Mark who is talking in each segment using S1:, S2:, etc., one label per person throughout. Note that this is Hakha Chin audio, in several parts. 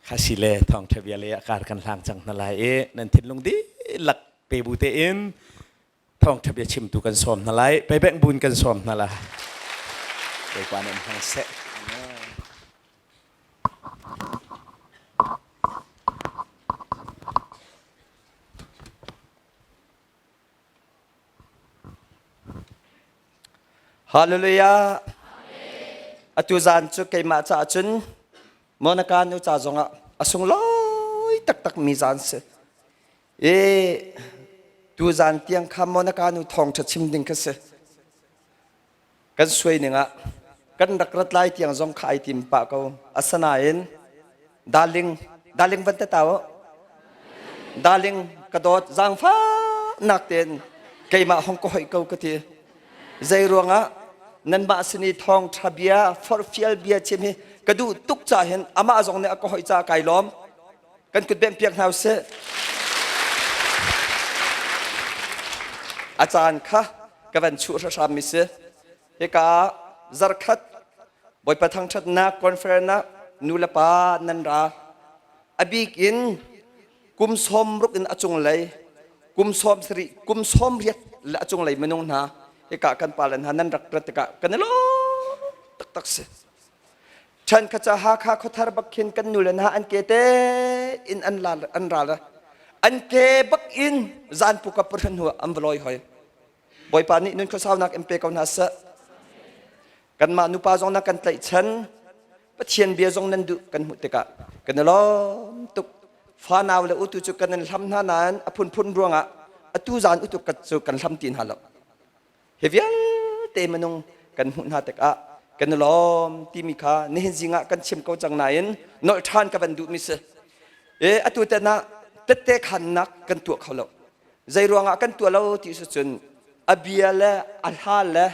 S1: Khasi le thawngṭha bia le a kar kan hlang cang hna lai i nan thinlung dihlak pe bu tein thawngṭha bia chimtu kan sawm hna lai. Peibeng bun kan sawm hna lai. Bawipa nih an hmang seh.
S2: Hallelujah. Atu zan cu keimah caah cun Monica nu ca zongah a sunglawi taktak mi zan si. I tu zan tiang kha Monica nu thawngṭha chim ding kha si. Kan suai ning ah kan rak rat lai tiang zong kha ai tim pah ko. Asanain darling darling van te tau darling ka dawt zaangfah nak tein keimah hong ka hoih ko ka ti. Zei ruangah nanmah sin i thawngṭha bia forhfial bia chim hi ka duh tuk ca hin amah zong nih a ka hoih caah kai lawm. Kan kut bengh piak hna usih. A caan kha ka van chuh hram mi si. Hika zarkhat Bawipa thangṭhatnak conference ah nu le pa nan ra. A bik in kum 60 in a cunglei kum 70 kum 80 le a cunglei minung hna hika kan pale hna nan rak rat tikah kan i lawm taktak si. Chan kha ca Hakha khuathar bak khin kan nule hna an ke te in an la an ral an ke bak in zan puka purhan hnu an va lawi hoi. Bawipa nih nun khuasaunak in pe ko hna seh. Kanmah nupa zong na kan tlaihchan Pathian bia zong nan duh kan hmuh tikah kan i lawm tuk. Fanau le utu cu kan in hlam hna nain a phunphun ruangah atu zan utu cu kan hlam ti hna lo. Hi vialte minung kan hmuh hna tikah kan i lawm timi kha nihin zing ah kan chim ko cang nain nolh ṭhan ka van duhmi si. E atu tan ah tette khannak kan tuah kho lo. Zei ruangah kan tuah lo ti si cun a bia le a hla le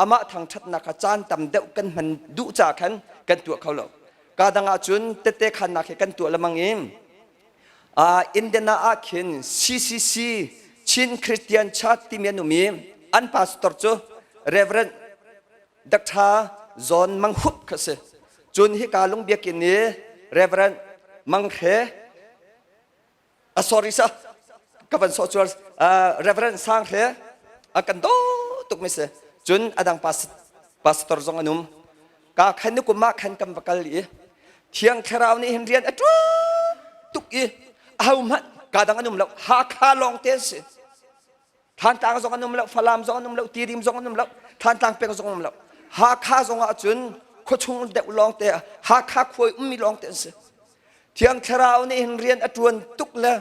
S2: amah thangṭhatnak kha caan tam deuh kan hman duh ca khan kan tuah kho lo. Ka dang ah cun tette khannak hi kan tuah lemang i Indiana ah khin CCC Chin Christian Church timi an um i an pastor cu Reverend Dr. John Mang Hup kha si. Cun hika lungbiakinn i Reverend Mang Hre a sorry sa ka van sawh cuar Reverend Sang Hre a kan do tuk mi si cun adang pastor zong an um ka khan ni kum ah khan kan va kal i thiang thlarau nih hin rian a ṭuan tuk i aho hmanh ka dang an um lo Hakha lawng te an si Thantlang zong an um lo, Falam zong an um lo, Tidim zong an um lo, Thantlang peng zong an um lo. Hakha zong ah cun khuachung deuh lawng te Hakha khua ummi lawng te an si. Thiang Thlarau nih hin rian a ṭuan tuk le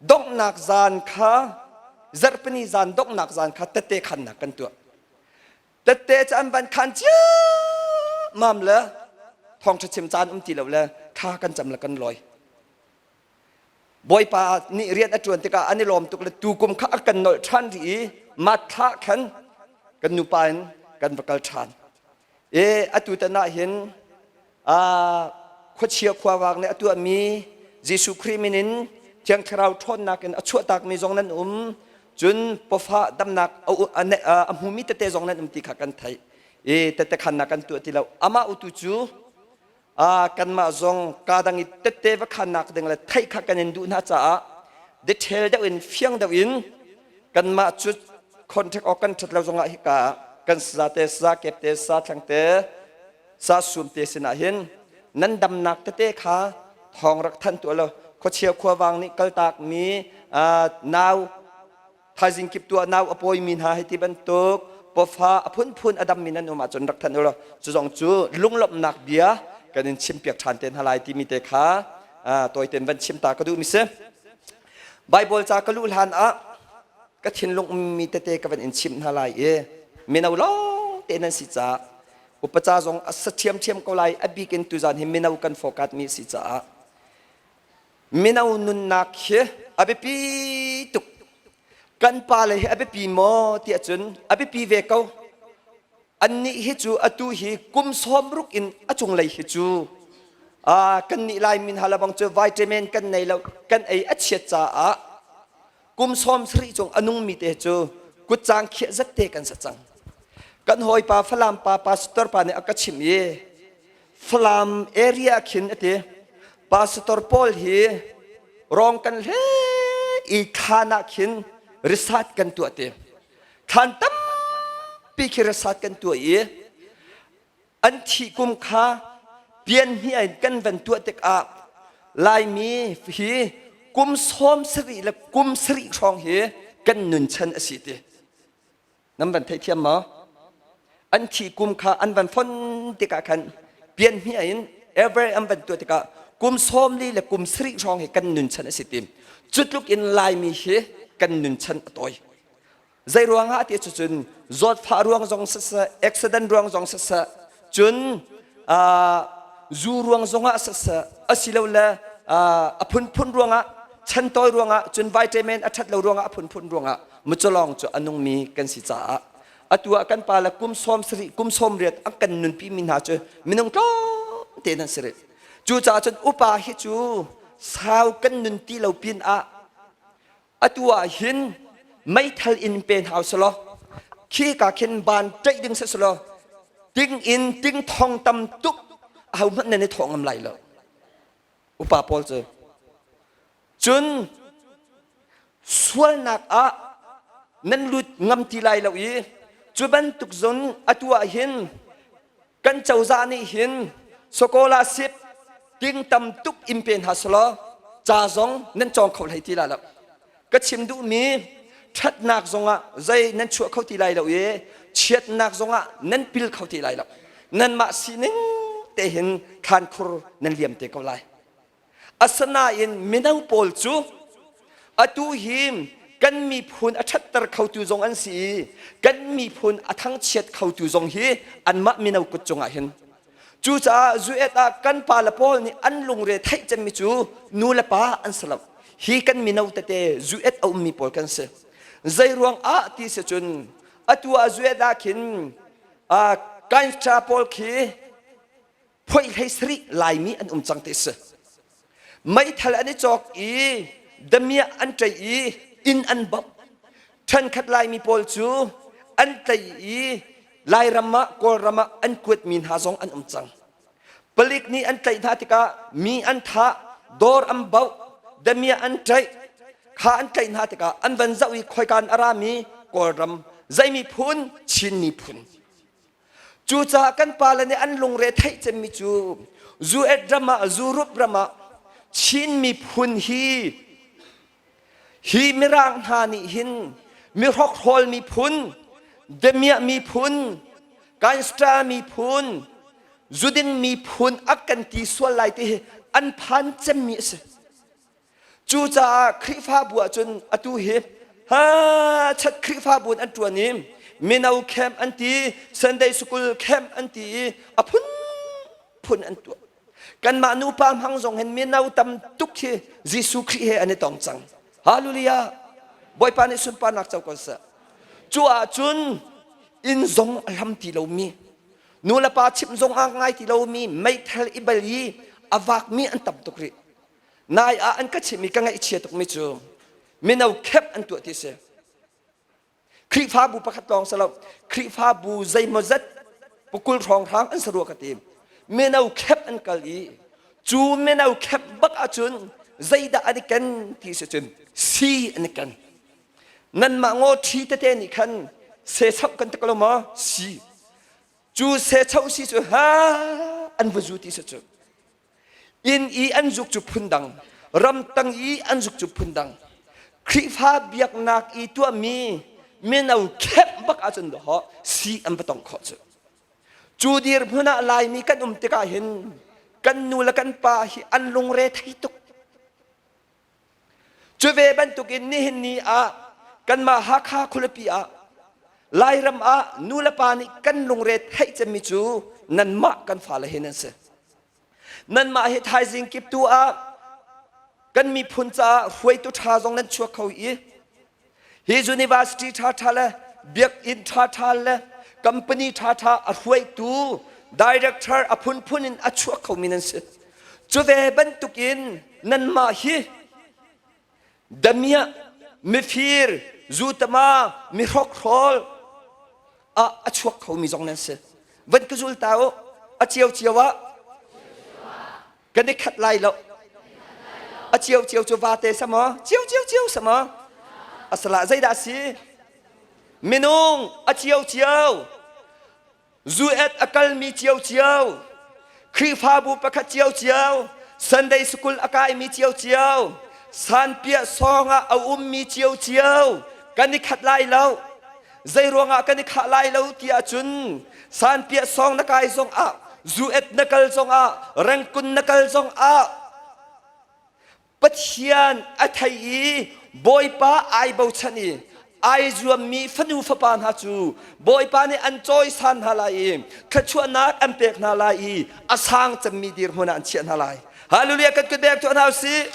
S2: donghnak zan kha zarhpini zan donghnak zan kha tette khannak kan tuah. Tette cu an van khan ciammam le thawngṭha chim caan um ti lo le thla kan cam le kan lawi. Bawipa nih rian a ṭuan tikah an i lawm tuk le tukum kha a kan nolh ṭhan rih i matthla khan kan nupa in kan va kal ṭhan. E atu tan ah hin khuachia khuavang nih a tuahmi Jesuh Khrih min in Thiang Thlarau ṭhawnnak in a chuahtakmi zong nan um. Cun pawfah damnak a hmumi tete zong nan um ti kha kan theih. I tete khannak kan tuah ti lo. Amah utu cu kanmah zong kaa dang i tette va khannak ding le theih kha kan in duh hna caah detail deuh in fiang deuh in kanmah cu contact awk kan ṭhat lo zongah hika kan sa te sa kep te sa thlang te sa sum te sinah hin nan damnak tete kha thawng rak thanh tuah lo khuachia khuavang nih kaltak mi nau thaizing kip tuah nau a pawimi hna hei ti bantuk pawfa a phunphun a dammi nan um ahcun rak thanh u law cu zong cu lunglawmhnak bia kan in chimpiak ṭhan te hna lai timi te kha tawitein van chim ta ka duhmi si. Bible ca ka luh hlan ah ka thinlung ummi tete ka van in chimh hna lai i mino lawng te nan si caah upa ca zong a sa ṭhiamṭhiam ko lai a bik in tuzan hi mino kan focus mi si caah Mino nunnak hi a biapi tuk. Kan pale hi a biapi maw tiah cun a biapi ve ko. Annih hi cu atu hi kum 60 in a cunglei hi cu kan nih Lai min halabang cu vitamin kan nei lo kan ei a chiat caah kum 70 cung a nungmi te cu kutcang khiah zat te kan sa cang. Kan hawipa Falam pa pastor pa nih a ka chimh i Falam area khin a ti. Pastor Paul hi rong kan hle i thlan ah khin risat kan tuah te. Thlan tampi khi risat kan tuah i an thih kum kha pian hnih in kan van tuah tikah Laimi hi kum 70 le kum sarih hrawng hi kan nun chan a si ti. Nan van theithiam maw? An thih kum kha an van fon tikah khan pian hnih in every an van tuah tikah kum 40 le kum sarih hrawng hi kan nun chan a si ti. Cu tluk in Laimi hi kan nun chan a tawi. Zei ruangah ti cun zawtfah ruang zong siseh, accident ruang zong siseh, cun zu ruang zongah siseh, asilole a phunphun ruangah chantawi ruangah cun vitamin a ṭhat lo ruangah a phunphun ruangah mucalawng cu a nungmi kan si caah atu ah kan pa le kum 70 kum 80 an kan nunpi mi hna cu minung tlawmte nan si rih. Cucaah cun upa hi cu sau kan nun ti lo pin ah atu ah hin meithal in pe hna selaw khi ka khin ban ṭaih ding selaw ting in ting thong tam tuk ahohmanh nan i thawh ngam lai lo upa pawl cu. Cun sualnak ah nan lut ngam ti lai lo i cu bantuk zon atu ah hin kan cozah nih hin scholarship ting tam tuk in pe hna selaw ca zong nan cawng kho hlei ti lai lo. Ka chim duhmi ṭhatnak zongah zei nan chuah kho ti lai lo i chiatnak zongah nan pil kho ti lai lo. Nanmah sining te hin thlankhur nan liam te ko lai. Asinain mino pawl cu atu hi kan miphun a ṭhatter khotu zong an si i kan miphun a thangchiat khotu zong hi anmah mino kut cungah hin. Cucaah zuet ah kan pale pawl nih an lungre theih cemmi cu nu le pa an si lo. Hi kan mino tete zuet a ummi pawl kan si. Zei ruang ah ti si cun atu ah zuet ah khin gangster pawl khi phoih hlei sarih Laimi an um cang ti si. Meithal an i cawk i damiah an ṭei i inn an bawmh. Ṭhenkhat Laimi pawl cu an tlei i Lairam ah Kawlram ah an kuatmi hna zong an um cang. Palik nih an tlaih hna tikah mi an thah, dawr an bauh, damiah an ṭaih, kha an tlaih hna tikah an van zoh i khoikan a rami Kawlram zei miphun Chin miphun. Cucaah kan pale nih an lungre theih cemmi cu US ram ah Europe ram ah Chin miphun hi hi Mirang hna nih hin mihrokhrol miphun, damiah miphun, gangster miphun, zuding miphun a kan ti sual lai ti hi an phan cemmi a si. Cucaah Khrihfabu ahcun atu hi ha chat Khrihfabu in an ṭuan i mino camp an ti, Sunday school camp an ti i a phunphun an tuah. Kanmah nupa hmang zong hin mino tam tuk hi Jesuh Khrih he an i tong cang. Hallelujah! Bawipa nih sunparnak co ko seh. Cu ahcun inn zong a hlam ti lomi, nu le pa chimh zong a ngai ti lomi, meithal i bal i a vakmi an tam tuk rih. Nai ah an ka chimh i ka ngaihchia tukmi cu mino camp an tuah ti si. Khrihfabu pakhat lawng si lo, Khrihfabu zeimawzat pukul hrawnghrang an si rua ka ti. Mino camp an kal i cu mino camp bak ahcun zeidah an i ken ti si cun si an i ken. Nanmah ngaw ṭhi tete nih khan sesauh kan ti ko lo maw? Si. Cu sechauh si cu ha an va zu ti si cu. Inn i an zuk cu phundang, ramtang i an zuk cu phundang. Khrihfa biaknak i tuahmi mino khep bak ahcun dawh si an va tong khawh cu. Cu dirhmun ah Laimi kan um tikah hin kan nu le kan pa hi an lungre thei tuk. Cu ve bantukin nihin ni ah kanmah Hakha khualipi ah Lairam ah nu le pa nih kan lungre theih cemmi cu nanmah kan fale hi nan si. Nanmah hi thaizing kip tu ah kan miphun caah hruaitu ṭha zong nan chuak kho i hi university ṭhaṭha le biakinn ṭhaṭha le company ṭhaṭha a hruaitu director a phunphun in a chuak khomi nan si. Cu ve bantukin nanmah hi damiah, mifir, zutama, mihrokhrawl ah a chuak khomi zong nan si. Van ka zul ta u, a ciocio ah kan i khat lai lo. A cio cio cu vate sa maw? Cio cio cio sa maw? Asala zeidah si? Minung a cio cio. Zuet a kalmi cio cio. Khrihfabu pakhat cio cio. Sunday school a kaimi cio cio. Sanpiah sawng ah a ummi cio cio. Kan i khat lai lo. Zei ruangah kan i khah lai lo ti ahcun sanpiah sawng na kai zong ah zuet na kal zong ah rengkun na kal zong ah Pathian a thei i Bawipa ai bochan i ai zuammi fanu fapa hna cu Bawipa nih an cawisan hna lai i thluachuahnak an pek hna lai i a sang cemmi dirhmun ah an chiah hna lai. Hallelujah kan kut bek tuah hna usih.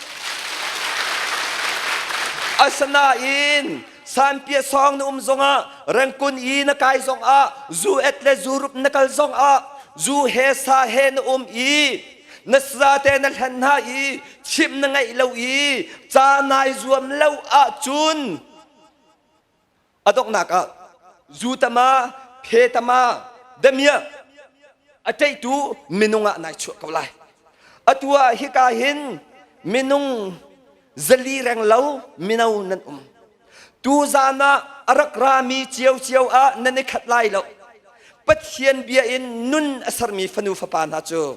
S2: Asinain sanpia song na um zongah rengkun i na kai zongah zu et le zu rup na kal zongah zu he sa he na um i na sate na hlen hna i chimh na ngeih lo i ca nai zuam lo ahcun a donghnak ah zu tama phe tama damiah a ṭeihtu minung ah nai chuah ko lai atu ah hika hin minung zali reng lo mino nan um tu zan ah a rak rami ciocio ah nan i khat lai lo Pathian bia in nun a sermi fanu fapa hna cu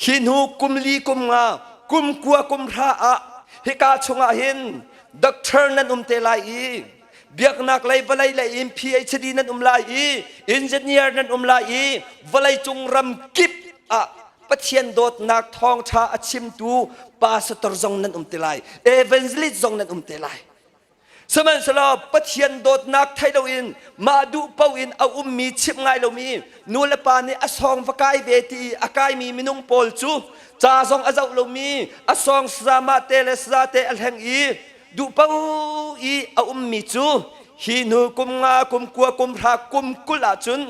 S2: hi hnu kum li kum nga kum kua kum hra ah hika chungah hin doctor nan um te lai i biaknak lei vawlei lei in PhD nan um lai i engineer nan um lai i vawlei cung ram kip ah Pathian dawtnak thawngṭha a chimtu pastor zong nan um te lai evangelist zong nan um te lai Sihmanhsehlaw Pathian dawtnak thei loin mah duh paoh in a ummi chimh ngai lomi nu le pa nih a sawng va kai ve ti i a kaimi minung pawl cu ca zong a zoh lomi a sawng sazamah te le saza te a hleng i duh paoh i a ummi cu hi hnu kum nga kum kua kum hra kum 20 ahcun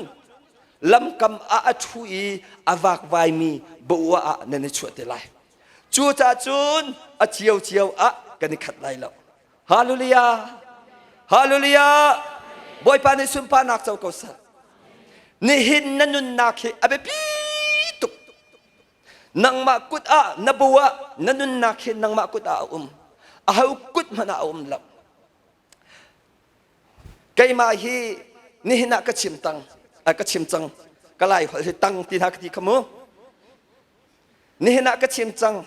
S2: lamkam ah a ṭhu i a vakvaimi bawah ah nan i chuah te lai. Cucaah cun a ciocio ah kan i khat lai lo. Hallelujah! Hallelujah! Bawipa nih sunparnak co ko seh. Nihin na nunnak hi a biapi tuk. Nangmah kut ah na bu ah na nunnak hi nangmah kut ah a um. Aho kut hmanh ah a um lo. Keimah hi nihin ah ka chim tang, ka chim cang. Ka lai holh hi tang ti hna ka ti kha mu. Nihin ah ka chim cang.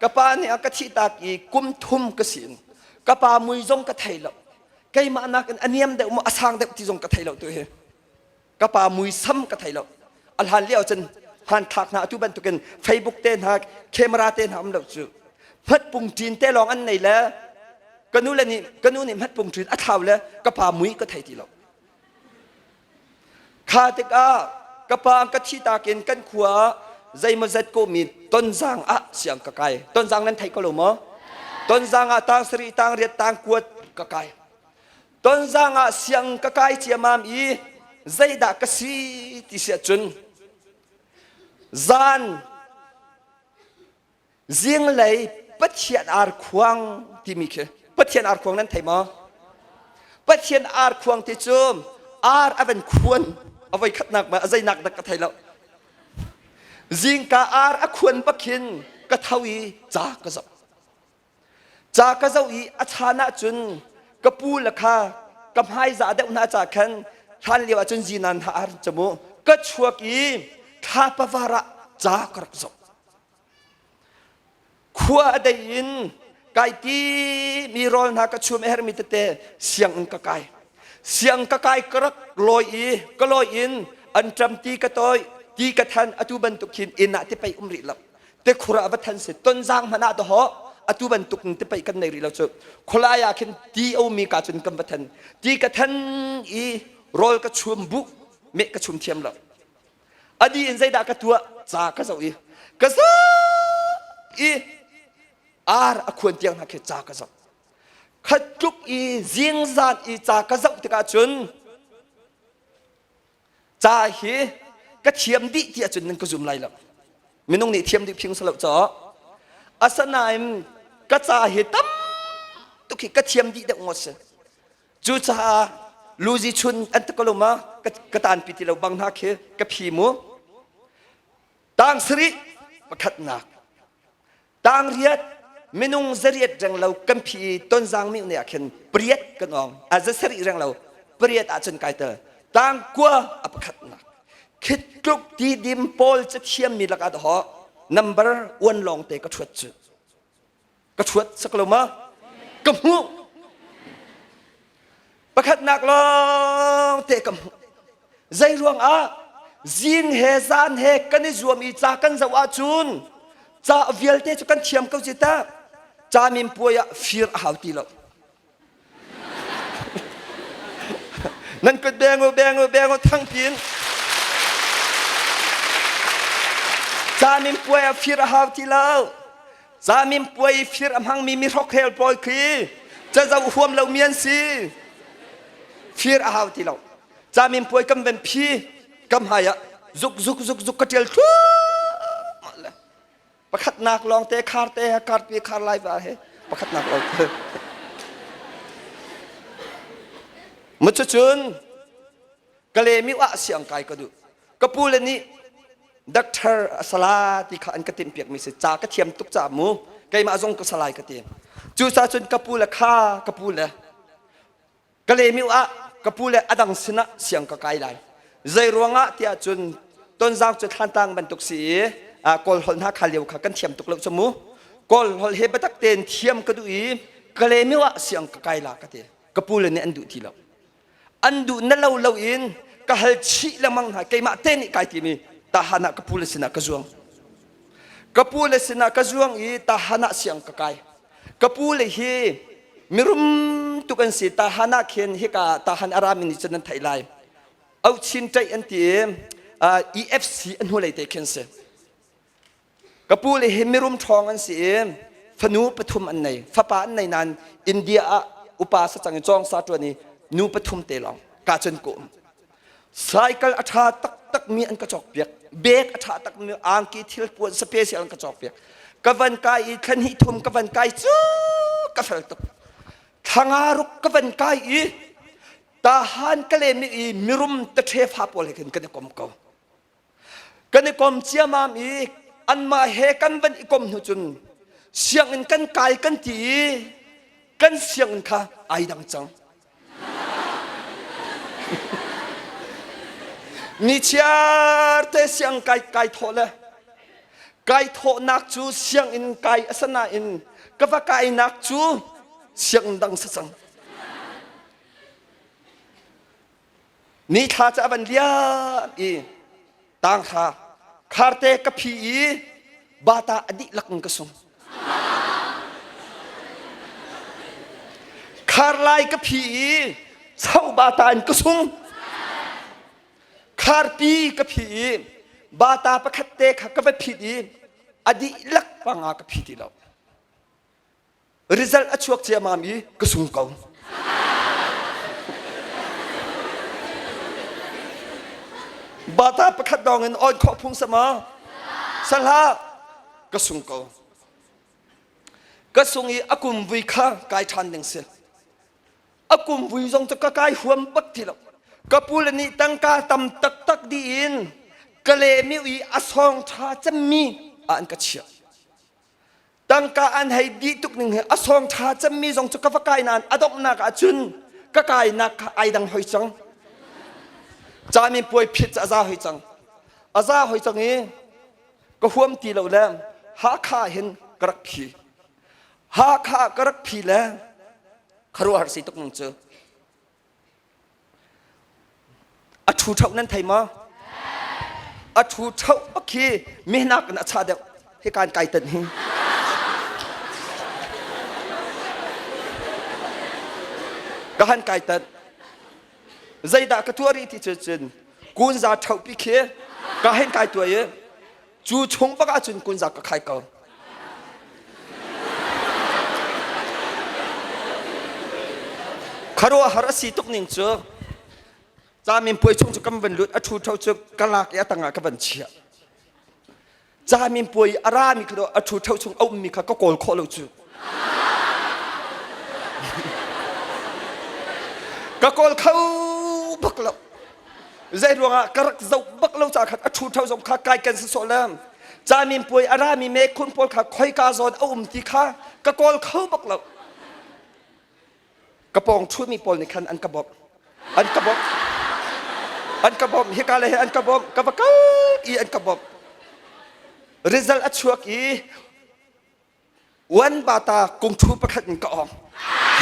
S2: Ka pa nih a ka thihtak i kum thum ka si in ka pa mui zong ka thei lo. Keimah nakin a niam deuh maw a sang deuh ti zong ka thei lo tu hi. Ka pa mui sam ka thei lo. A hlan lio cun hmanthlak hna atu bantukin Facebook te hna camera te hna um lo cu. Hmatpung ṭin te lawng an nei le ka nu le nih ka nu nih hmatpung ṭin a thlau le ka pa mui ka thei ti lo. Kha tikah ka pa ka thihtak in kan khua ah zeimawzat kawhmi Tonzang ah siang ka kai. Tonzang nan thei ko lo maw? Tonzang ah tang sarih, tang riat, tang kuat ka kai. Tonzang ah siang ka kai ciamam i zeidah ka si ti siah cun zan Zinglei Pathian arkhuang timi khi Pathian arkhuang nan thei maw? Pathian arkhuang ti cu ar a van khuan a voi khatnak ma a zeinak dak ka thei lo. Zingka ar a khuan bak khin ka tho i ca ka zoh. Ca ka zoh i a chan ahcun ka pu le kha ka hmaizah deuh hna ca khan hlan lio ahcun zinan hna ar camu ka chuak i thla pavar ah ca ka rak zoh. Khua a dei in kai ti mi rawl hna ka chum a herhmi tete sianginn ka kai. Siang ka kai ka rak lawi i ka lawi in an ṭam ti ka tawi ti ka than atu bantuk hin inn ah tipei um rih lo. Tikhur ah va than si tonzang hmanh ah dahawh atu bantuk in tipei kan nei rih lo cu. Khualai ah khin ti a ummi ka cun kan va than. Ti ka than i rawl ka chum buh meh ka chum thiam lo. A dih in zeidah ka tuah? Ca ka zoh i ka zoh i ar a khuan tiang hna khi ca ka zoh. Khat tluk i zingzan i ca ka zoh tikah cun ca hi ka thiam dih ti ahcun nan ka zum lai lo. Minung nih thiam dih phing salo caw. Asanain ka ca hi tam tuk hi ka thiam dih deuh ngawt si. Cucaah luzi chun an ti ko lo ma ka tanpi ti lo bang hna khi ka phi mu. Tang sarih pakhatnak. Tang riat. Minung zariat reng lo kan phi i tonzang mi ne ah khin pariat kan ong. A zasarih reng lo pariat ahcun kai tel. Tangkua a pakhatnak. Khit tluk tidim pawl cathiam mi lakah dahawh number one lawng te ka ṭhuat cu. Ka ṭhuat sak lo ma? Ka hmuh. Pakhatnak lawng te ka hmuh. Zei ruang ah zing he zan he kan i zuam i ca kan zoh ahcun ca vialte cu kan thiam ko ci ta. Ca min puai ah fir a hau ti lo. Nan kut beng u beng u beng u thang pin. Ca min puai ah fir a hau ti lo. Ca min puai fir a hmangmi mi hrokhel pawl khi cazoh huam lomi an si. Fir a hau ti lo. Ca min puai kan van phi kam hai ah zuk zuk zuk zuk ka ṭial thluahmah le pakhatnak lawng te khar te karpi khar lai va he pakhatnak lawng te. Mucucun Kalemiu ah siang kai ka duh. Ka pu le nih doctor a sala ti kha an ka timh piakmi si ca ka thiam tuk ca mu keimah zong ka salai ka ti. Cucaah cun ka pu le kha ka pu le Kalemiu ah ka pu le adang sinah siang ka kai lai. Zei ruangah tiah cun Tonzang cu Thlantlang bantuk si i Kawl holh hna kha lio kha kan thiam tuk lo cu mu. Kawl holh he biatak tein thiam ka duh i Kalemiu ah siang ka kai la ka ti. Ka pu le nih an duh ti lo. An duh na lo lo in ka hal chih lengmang hna. Keimah te nih kai timi tahan ah ka pu le sinah ka zuang. Ka pu le sinah ka zuang i tahan ah siang ka kai. Ka pu le hi mirum tuk an si. Tahan ah khin hika tahan arami nih cun nan theih lai. Auchin ṭaih an ti i EFC an hnulei te khin si. Ka pu le hi mirum ṭhawng an si i fanu pathum an nei. Fapa an nei nain India ah upa sa cang i cawng sa ṭuan i nu pathum te lawng ka cun ka um. Cycle a ṭha taktakmi an ka cawkpiak. Bag a ṭha takmi angki thil puan special an ka cawkpiak. Ka van kai i thla hnih thum ka van kai cu ka fel tuk. Thla nga ruk ka van kai i tahan ka lem i mirum taṭhe fa pawl he khin kan i kom ko. Kan i kom ciamam i anmah he kan van i kom hnu cun sianginn kan kai kan ti i kan sianginn kha ai dang cang. Nichiar te siang kai kai thawh le kai thawhnak cu sianginn kai a si nain ka va kainak cu sianginn dang si cang. Nithla cu a van liam i tanghra kharte ka phi i bata a dihlak in ka sung. Khar lai ka phi i cho bata in ka sung. Kharpi ka phi i bata pakhat te kha ka va phit i a dihlak panga ka phi ti lo. Result a chuak ciamam i ka sung ko. Bata pakhat dawng in on khawh phung sama sahlah ka sung ko. Ka sung i a kum vui kha kai ṭhan ding si. A kum vui zong cu ka kai huam bak ti lo. Ka pu le nih tangka tam taktak dih in ka lemiu i a sawng ṭha cemmi ah an ka chiah. Tangka an hei dih tuk ning hi a sawng ṭha cemmi zong cu ka va kai nain a donghnak ah cun ka kainak kha ai dang hoi cang. Camin puai phit cu a za hoi cang. A za hoi cang i ka huam ti lo le Hakha hin ka rak phi. Hakha ka rak phi le khuaruahhar si tuk ning cu. A ṭhu ṭhoh nan thei maw? A ṭhu ṭhoh bak khi mehnak in a chah deuh. Hi kaan kai tan hi. Ka han kai tan. Zeidah ka tuah rih ti cu cun kunza ṭhoh pi khi ka hen kai tuah i Cu chung bak ahcun kunza ka khai ko. Khuaruahhar a si tuk ning cu camin puai chung cu kan van lut a ṭhu ṭho cu ka lak i a tangah ka van chiah. Camin puai a rami kha a ṭhu ṭho chung a ummi kha ka kawl khawh lo cu. Ka kawl kho bak lo. Zei ruangah ka rak zoh bak lo ca khan a ṭhu ṭho zong kha kai kan si sawh le. Caminpuai a rami mekhun pawl kha khoika zawn a um ti kha ka kawl kho bak lo. Ka pawng ṭhumi pawl nih khan an ka bawmh. An ka bawmh. An ka bawmh. Hika le he an ka bawmh. Ka va kal i an ka bawmh. Result a chuak i One bata kungthu pakhat in ka ong.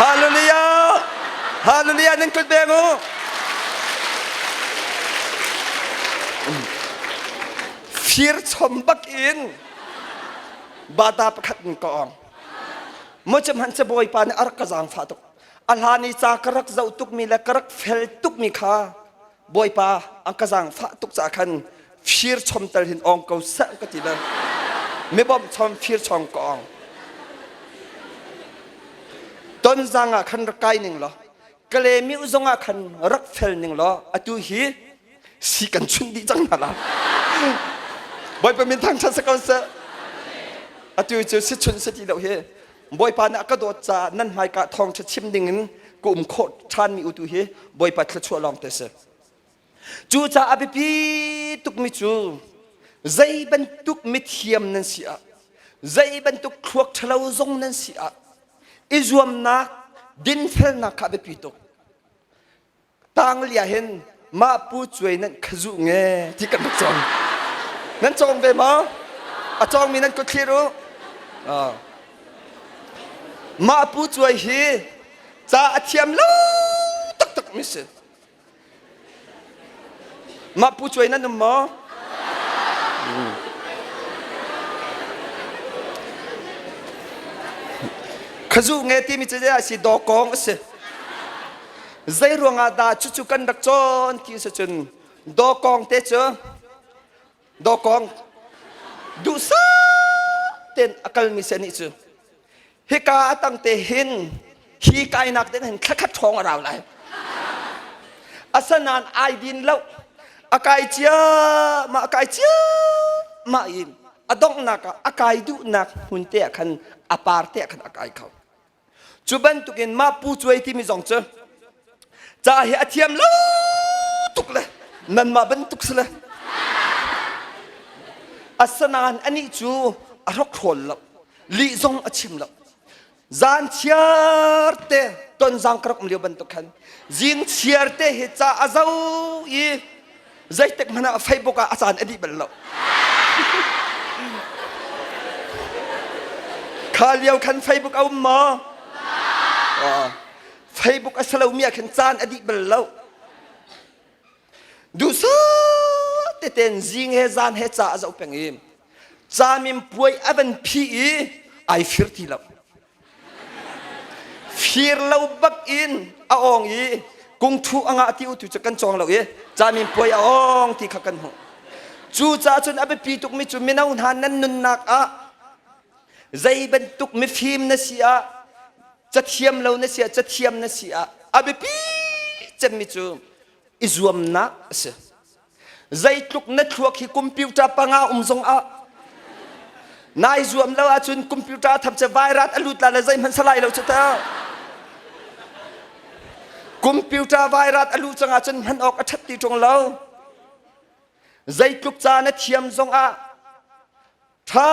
S2: Hallelujah! Hallelujah! Nan kut beng u. Fir chom bak in bata pakhat in ka ong. Mo cem han se bawipa nih a rak ka zaangfah tuk. A hlan i ca ka rak zoh tukmi le ka rak fel tukmi kha Bawipa an ka zaangfah tuk caah khan fir chom tal hin ong ko seh ka ti le mi bawmh chom fir chom ka ong tonzang ah khan rak kai ning law kale mi zong ah khan rak fel ning law atu hi si kan chunh dih cang hna la Bawipa min thangṭhat si ko seh atu cu si chunh si ti lo hi Bawipa nih a ka dawt caah nan hmaika thawngṭha chim ding in ka um khawh ṭhanmi utu hi Bawipa thluachuah lawng te si. Cucaah a biapi tukmi cu zei bantuk mithiam nan si ah, zei bantuk thluak ṭhalo zong nan si ah, i zuamnak, dinfelnak kha a biapi tuk. Tangli ah hin mah pu cuai nan khazu nge ti kan rak cawng. Nan cawng ve maw? A cawngmi nan kut thlir u. Mah pu cuai hi ca a thiam lo taktak mi si. Mah pu cuai nan um maw? Khazu nge timi cu zei a si dawkawng a si. Zei ruangah dah cucu kan rak cawn ti si cun dawkawng te cu dawkawng duhsah tein a kalmi si anih cu hika a tang te hin hi kainak ding hin thlakhat ṭhawng a rau lai. Asanain ai din lo a kai cia ma a kai cia ma in a donghnak ah a kai duhnak hmun te ah khan a par te ah khan a kai kho. Cu bantukin mah pu cuai timi zong cu ca hi a thiam lo tuk le nanmah bantuk si le asanain anih cu a hrokhrawl lo lih zong a chim lo zan chiar te tonzang ka rak um lio bantuk khan zing chiar te hi ca a zo i zeitik hmanh ah Facebook ah a caan a dih bal lo kha lio khan Facebook a um maw Facebook a si lomi ah khan caan a dih bal lo duhsah teten zing he zan he ca a zoh peng i camin puai a van phi i ai fir ti lo Fir lo bak in a awng i kungthu a ngah ti u tu cu kan cawng lo i camin puai a awng ti kha kan hmuh. Cucaah cun a biapi tukmi cu mino hna nan nunnak ah zei bantuk mifim na si ah cathiam lo na si ah cathiam na si ah a biapi cemmi cu i zuamnak a si. Zeitluk na thluak hi computer panga um zong ah nai zuam lo ahcun computer tham che virus a lut la le zeihmanh salai lo cu ta. Computer virus a luh cang ahcun hman awk a ṭhat ti ṭung lo. Zeitluk ca na thiam zong ah Ṭha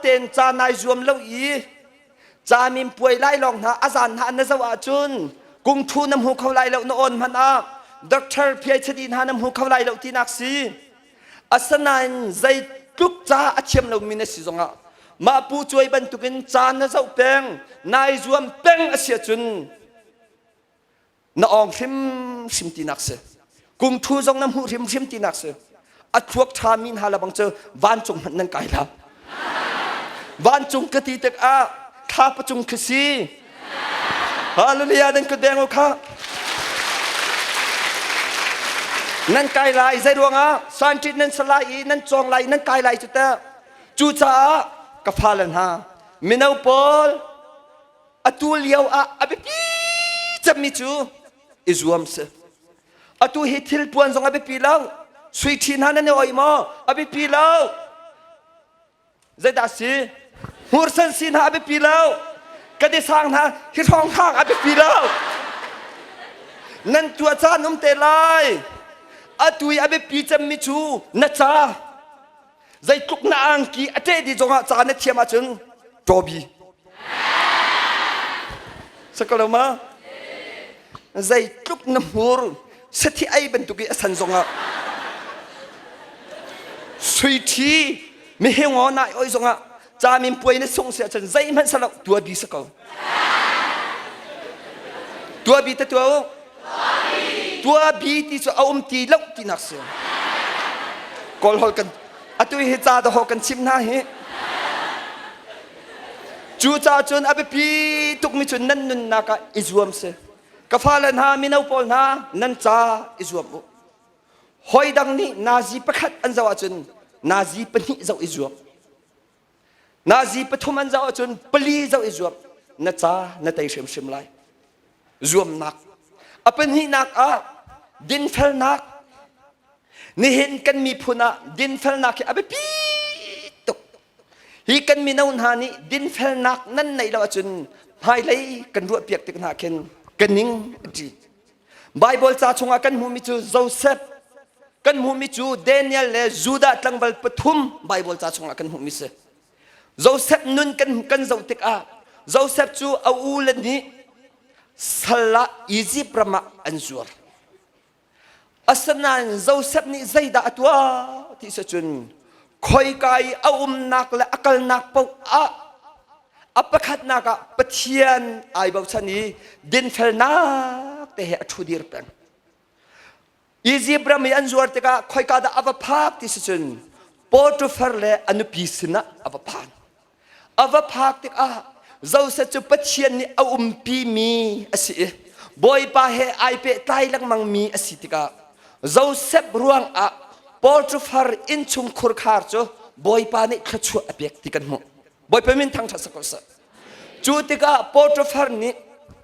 S2: tein ca nai zuam lo i ca min puai lai lawng hna a zan hna na zoh ahcun kungthu na hmu kho lai lo na awn hmanh ah doctor PhD hna na hmu kho lai lo tinak si. Asinain zeitluk ca a thiam lomi na si zongah mah pu cuai bantukin ca na zoh peng, nai zuam peng a si ahcun na awng hrimhrim tinak si kum thu zong na hmuh hrimhrim tinak si a thluak ṭha mi hna lebang cu vancung hmanh nan kai la vancung ka ti tikah thla pacung khi si hallelujah nan kut deng u kha nan kai lai zei ruangah scientist nan salai i nan cawng lai nan kai lai cu teh cucaah ka fale hna mino pawl Atu lio ah a biapi cemmi cu i zuam si. Atu hi thil puan zong a biapi lo. Sui ṭhi hna nan i oi maw? A biapi lo. Zeidah si? Hmursan si hna a biapi lo. Ka sang hna hi hrawng hang a biapi lo. Nan tuah caan um te lai. Atu i a biapi cemmi cu na ca. Zeitluk na angki a ṭeh dih zongah ca na thiam ahcun ṭawbi. Sakalo ma? Zeitluk na hmur sathi ei bantuk i a san zongah sui ṭhi mihingaw nai oi zongah camin puai na sung si ahcun zeihmanh salo tua bi sa ko. Tua bi te tua u. Tua bi ti cu a um ti lo tinak si. Kawl holh kan atu hi ca dahawh kan chim hna hi. Cu ca cun a biapi tukmi cu nan nunnak ah i zuam si. Ka fale hna mino pawl hna nan ca i zuam u. Hoi dang nih nazi pakhat an zoh ahcun nazi pahnih zoh i zuam. Nazi pathum an zoh ahcun pali zoh i zuam na ca na tei hrimhrim lai. Zuamnak. A pahnihnak ah dinfelnak. Nihin kan miphun ah dinfelnak hi a biapi tuk. Hi kan mino hna nih dinfelnak nan neih lo ahcun hmailei kan ruahpiak tik hna khin ka ning a ṭi. Baibal ca chungah kan hmuhmi cu Joseph, kan hmuhmi cu Daniel le Judah tlangval pathum Baibal ca chungah kan hmuhmi si. Joseph nun kan, kan zoh tikah Joseph cu a u le nih sal ah Egypt ram ah an zuar. Asinain Joseph nih zeidah a tuah ti si cun khoika i a umnak le a kalnak paoh ah a pakhatnak ah Pathian ai bochan i dinfelnak te he a ṭhudir peng. Egypt ram i an zuar tikah khoika dah a va phak ti si cun Potiphar le a nupi sinah a va phan. A va phak tikah Joseph cu Pathian nih a umpimi a si i Bawipa he ai pehtlai lengmangmi a si tikah Joseph ruangah Potiphar innchung khurkhar cu Bawipa nih thluachuah a pek ti kan hmuh. Bawipa min thangṭhat si ko seh. Cu tikah Potiphar nih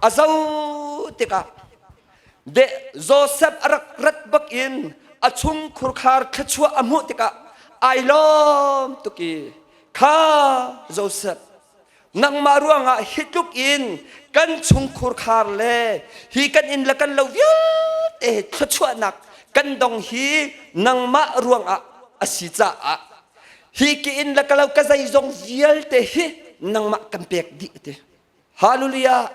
S2: a zoh tikah de Joseph a rak rat bak in a chung khurkhar thluachuah a hmuh tikah ai lawm tuk i kha Joseph nangmah ruangah hi tluk in kan chung khurkhar le hi kan inn le kan lo vialte thluachuahnak kan dong hi nangmah ruangah a si caah hi ki inn le ka lo ka zeizong vialte hi nangmah kan pek dih ti hallelujah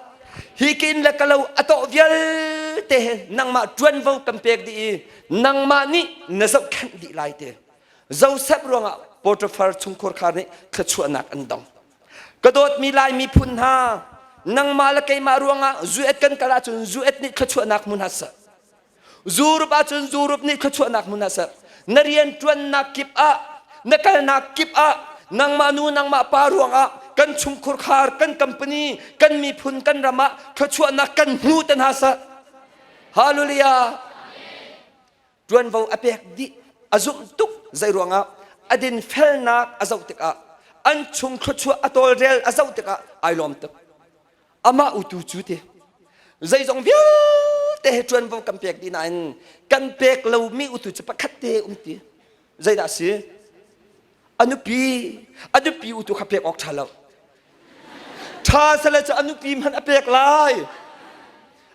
S2: hi ki inn le ka lo a tawh vialte he nangmah ṭuanvo kan pek dih i nangmah nih na zohkhenh dih lai te Joseph ruangah Potiphar chungkhur khar nih thluachuahnak an dong ka dawtmi lai miphun hna nangmah le keimah ruangah zuet kan kal ahcun zuet nih thluachuahnak hmu hna seh Zurup ahcun zurup nih thluachuahnak hmun ah ser. Na rianṭuannak kip ah, na kalnak kip ah, nangmah nu nangmah pa ruangah kan chungkhur khar, kan company, kan miphun, kan ram ah thluachuahnak kan hmu te hna seh. Hallelujah. Ṭuanvo a pek dih, a zumh tuk zei ruangah a dinfelnak a zoh tikah an chung thluachuah a tawlrel a zoh tikah ai lawm tuk. Amah utu cu ti zeizong vialte he ṭuanvo kan pek dih nain kan pek lomi utu cu pakhat te um ti zeidah si a nupi a nupi utu kha pek awk ṭha lo ṭha sale cu a nupi hmanh a pek lai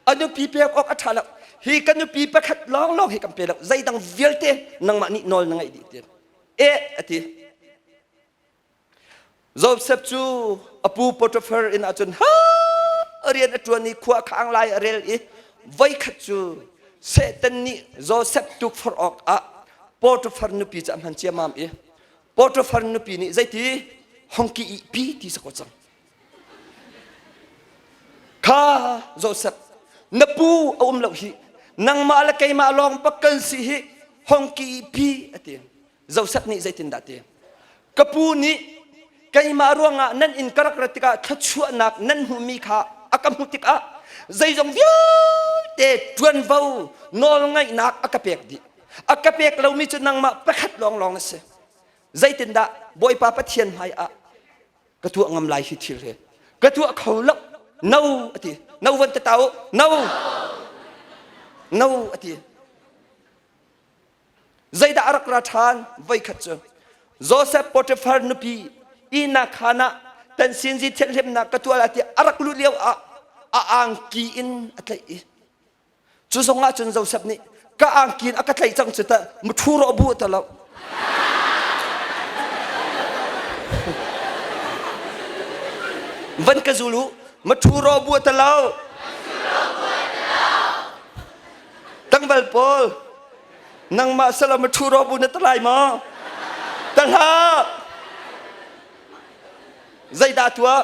S2: a nupi pek awk a ṭha lo hi ka nupi pakhat lawnglawng hi kan pe lo zeidang vialte nangmah nih nawl na ngeih dih ti eh a ti Joseph cu a pu Potiphar inn ah cun ha rian a ṭuan i khua khang lai a rel i voikhat cu Satan nih Joseph tukforh awkah Potiphar nupi cu a hman ciammam i Potiphar nupi nih zeiti hongki ihpi ti sakaw cang. Kha Joseph na pu a um lo hi nangmah le keimah lawng bak kan si hi hongki ihpi a ti. Joseph nih zeitindah ti? Ka pu nih keimah ruangah nan inn ka rak rat tikah thluachuahnak nan hmuhmi kha a ka hmuh tikah zeizong vialte ṭuanvo nawlngaihnak a ka pek dih. A ka pek lomi cu nangmah pakhat lawnglawng na si. Zeitindah Bawipa Pathian hmaiah ka tuah ngam lai hi thil hi ka tuah kho lo no a ti no van te tau no no a ti Zeidah a rak ra ṭhan? Voikhat cu Joseph Potiphar nupi ihnak khaan ah tansinzi thianhhlimnak ka tuah lai tiah a rak luh lio ah a angki in a tlaih i cu zong ah cun Joseph nih ka angki in a ka tlaih cang cu tah mu ṭhu rawh bu ta lo. Van ka zul u. Maṭhu ro bua ta lo. Tangval pawl nangmah sala maṭhu ro bu na ta lai maw? Ta hlah. Zeidah tuah?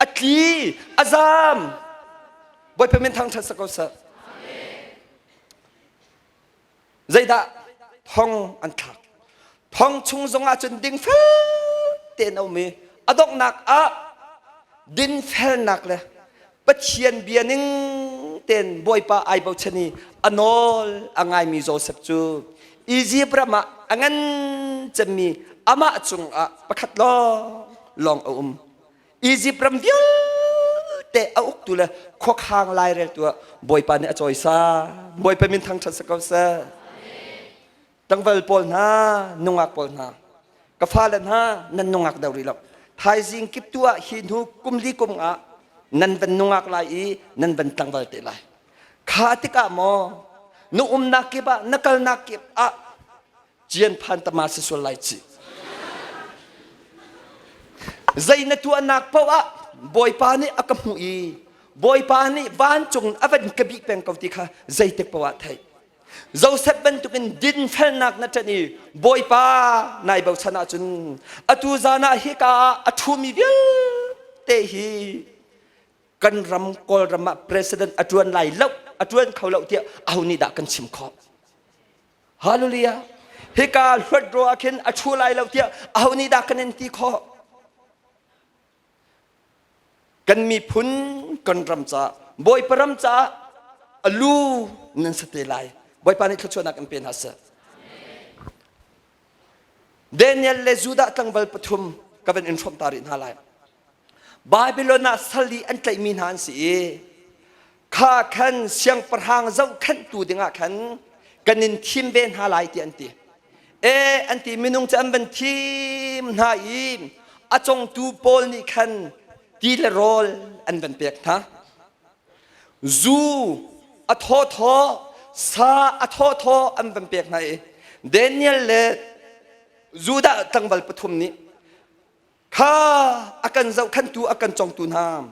S2: A tli, a zaam. Bawipa min thangṭhat sa ko seh. Zeidah thong an thlak? Thong chung zongah cun dingfel tein a um i a donghnak ah dinfelnak le Pathian bia ning tein Bawipa ai bochan i a nawl a ngaimi Joseph cu Izipt ram ah a ngan cemmi amah cungah pakhat lawng lawng a um. Izipt ram vialte a uktu le khuakhang laireltu ah Bawipa nih a cawisan. Bawipa min thangṭhat si ko seh. Tlangval pawl hna, nungak pawl hna, ka fale hna nan nungak deuh rih lo. Thaizing kip tu ah hi hnu kum li kum ah nan van nungak lai i nan van tlangval te lai. Kha tikah maw na umnak kip ah na kalnak kip ah cian phan tama si sual lai ci. Zei na tuahnak paoh ah Bawipa nih a ka hmuh i Bawipa nih vancung a van ka bih peng ko ti kha zeitik paoh ah theih. Joseph bantukin dinfelnak na ṭanh i Bawipa nai bochan ahcun atu zan ah hika ah a ṭhumi vialte hi kan ram Kawlram ah president a ṭuan lai lo a ṭuan kho lo tiah aho nih dah kan chim khawh? Hallelujah! Hika hluat ro ah khin a ṭhu lai lo tiah aho nih dah kan in ti khawh? Kan miphun kan ram caah Bawipa ram caah a lu nan si te lai. Bawipa nih thluachuahnak in pe hna seh. Daniel le Judah tlangval pathum ka van in hrawmh ta rih hna lai. Babylon ah sal i an tlaihmi hna an si i kha khan siangpahrang zohkhenhtu dingah khan kan in thim ve hna lai ti an ti. E an ti minung cu an van thim hna i a congtu pawl nih khan ti le rawl an van pek hna. Zu a thawthaw sa a thawthaw an van pek hna i Daniel le Judah tlangval pathum nih Kha a kan zohkhenhtu a kan congtu hna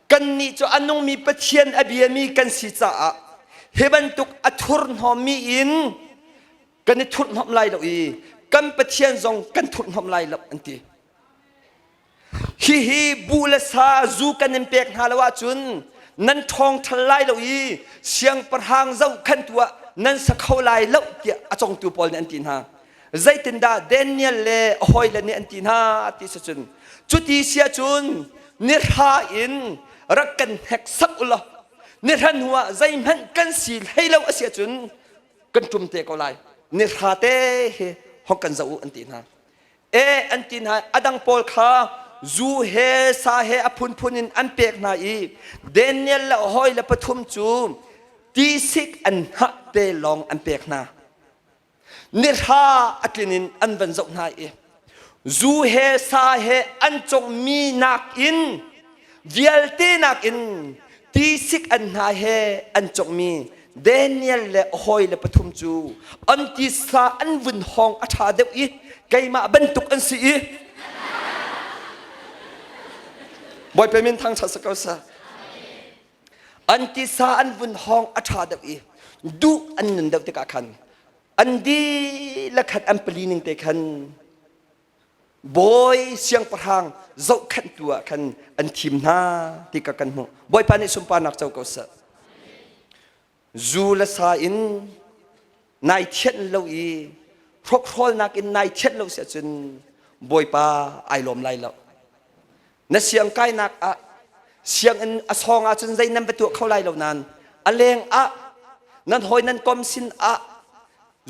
S2: kannih cu a nungmi Pathian a biami kan si caah hi bantuk a thurhnawmmi in kan i thurhhnawmh lai lo i kan Pathian zong kan thurhhnawmh lai lo an ti. Hihi buh le sa zu kan in pek hna lo ahcun nan ṭhawng ṭhal lai lo i siangpahrang zohkhenhtu ah nan sa kho lai lo tiah a congtu pawl nih an ti hna. Zeitindah Daniel le a hawile nih an ti hna ti si cun cuti si ahcun nihra in rak kan hneksak u law nihra hnu ah zeihmanh kan si hlei lo a si ahcun kan ṭum te ko lai nihra te hi hong kan zoh u an ti hna e an ti hna a dang pawl kha zu he sa he a phunphun in an pek hna i Daniel le a hawile pathum cu tisik an hnah te lawng an pek hna Nihra a tlin in an van zoh hna i zu he sa he an cawngmi nakin vialte nakin tisik an hna he an cawngmi Daniel le a hawile pathum cu an tisa an vun hawng a ṭha deuh i keimah bantuk an si i Bawipa min thangṭhat si ko seh. An tisa an vun hawng a ṭha deuh i duh an nun deuh tikah khan an dihlak khan an pali ning te khan bawi siangpahrang zohkhenhtu ah khan an thim hna ti ka kan hmuh. Bawipa nih sunparnak co ko seh. Zu le sa in nai thianh lo i hrokhrawlnak in nai thianh lo si ahcun Bawipa ai lawm lai lo. Na siangkainak ah sianginn a sawng ahcun zei nan va tuah kho lai lo nain a leng ah nan hawi nan kom sin ah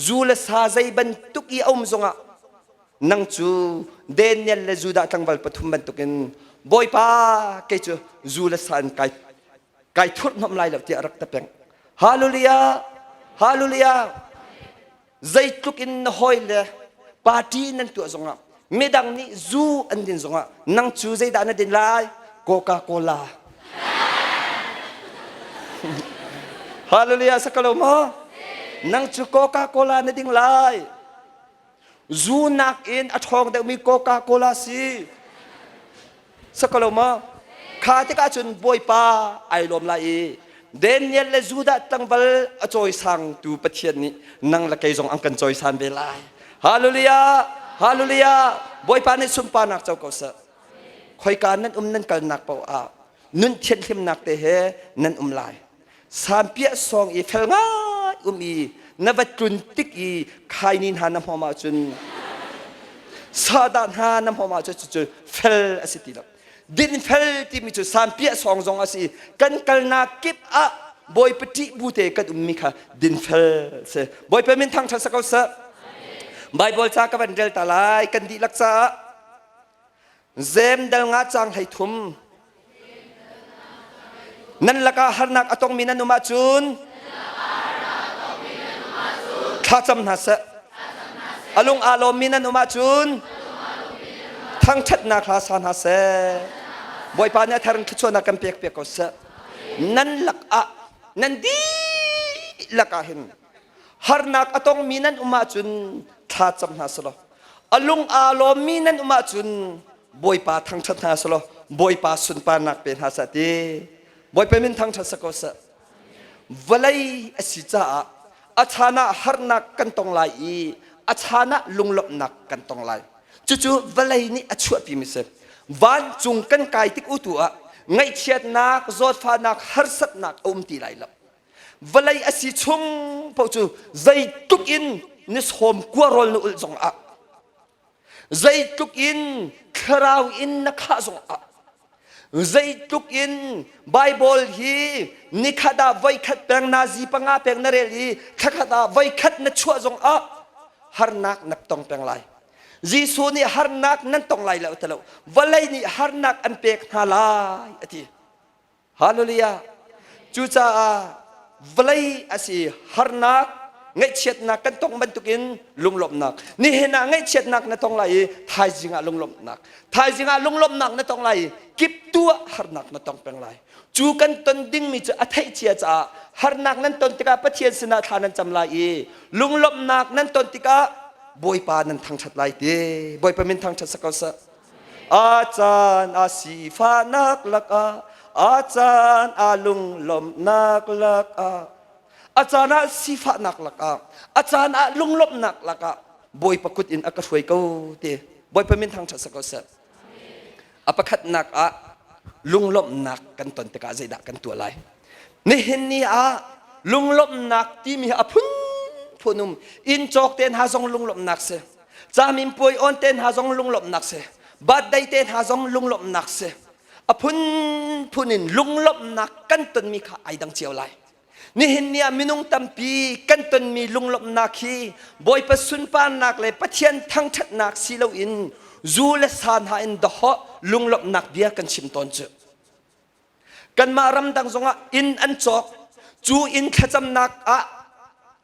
S2: zu le sa zei bantuk i a um zongah nang cu Daniel le Judah tlangval pathum bantukin Bawipa kei cu zu le sa in kai kai thurhhnawmh lai lo tiah rak ta peng. Hallelujah! Hallelujah! Zeitluk in na hawi le party nan tuah zongah midang nih zu an din zongah nang cu zeidah na din lai? Coca-Cola. Hallelujah sakalo maw? Nang cu Coca-Cola na ding lai. Zu nakin a ṭhawng deuhmi Coca-Cola si. Sakalo ma? Kha tikah cun Bawipa ai lawm lai i Daniel le Judah tlangval a cawisangtu Pathian nih nang le kei zong an kan cawisan ve lai. Hallelujah! Hallelujah! Bawipa nih sunparnak co ko seh. Khoika nan um nan kalnak paoh ah nun thianhlimnak te he nan um lai. Sampiah sawng i fel ngai um i na va tlun tik i khaini hna na hmawm ahcun sahdah hna na hmawm ahcun cucu fel a si ti lo. Dinfel timi cu sampiah sawng zong a si. Kan kalnak kip ah Bawipa ṭih bu te kan ummi kha dinfel si. Bawipa min thangṭhat sa ko seh. Bible ca ka van rel ta lai kan dihlak caah Zem dal nga cang 13. Nan lakah harnak a tongmi nan um ahcun thlacam hna seh. A lung aa lawmmi nan um ahcun thangṭhatnak hla sa hna seh. Bawipa nih a thar in thluachuahnak kan pek piak ko seh. Nan lakah nan dihlak ah hin harnak a tongmi nan um ahcun thla cam hna selaw a lung aa lawmmi nan um ahcun Bawipa thangṭhat hna selaw Bawipa sunparnak pe hna seh ti Bawipa min thangṭhat sa ko seh vawlei a si caah a chan ah harnak kan tong lai i a chan ah lunglawmhnak kan tong lai cucu vawlei nih a chuahpimi si vancung kan kai tik u tu ah ngaihchiatnak zawtfahnak harsatnak a um ti lai lo vawlei a si chung paoh cu zeitluk in ni sawm kua rawl na ulh zong ah zeitluk in thlarau in na khah zong ah zeitluk in Bible hi nikhat ah voikhat peng nazi panga peng na rel i thlakhat ah voikhat na chuah zong ah harnak na tong peng lai Jesuh nih harnak nan tong lai lo ti lo vawlei nih harnak an pek hna lai a ti Hallelujah. Cucaah vawlei a si harnak ngaihchiatnak kan tong bantukin lunglawmhnak nihin ah ngaihchiatnak na tong lai i thaizing ah lunglawmhnak thaizing ah lunglawmhnak na tong lai i kiptu ah harnak na tong peng lai cu kan ton dingmi cu a theih cia caah harnak nan ton tikah Pathian sinah thla nan cam lai i lunglawmhnak nan ton tikah Bawipa nan thangṭhat lai ti Bawipa min thangṭhat sa ko seh A caan a sifahnak lakah, a caan a lunglawmhnak lakah, a caan ah sifahnak lakah, a caan ah lunglawmhnak lakah Bawipa kut in a ka hruai ko ti. Bawipa min thangṭhat sa ko seh. A pakhatnak ah lunglawmhnak kan ton tikah zeidah kan tuah lai? Nihin ni ah lunglawmhnak timi hi a phunphun um. Inn cawk te hna zong lunglawmhnak si. Caminpuai on te hna zong lunglawmhnak si. Birthday te hna zong lunglawmhnak si. A phunphun in lunglawmhnak kan tonmi kha ai dang cio lai. Nihin ni ah minung tampi kan tonmi lunglawmhnak hi Bawipa sunparnak le Pathian thangṭhatnak si loin zu le sa hna in dawhawh lunglawmhnak bia kan chim tawn cu. Kanmah ramdang zongah inn an cawk. Cu inn thlacamnak ah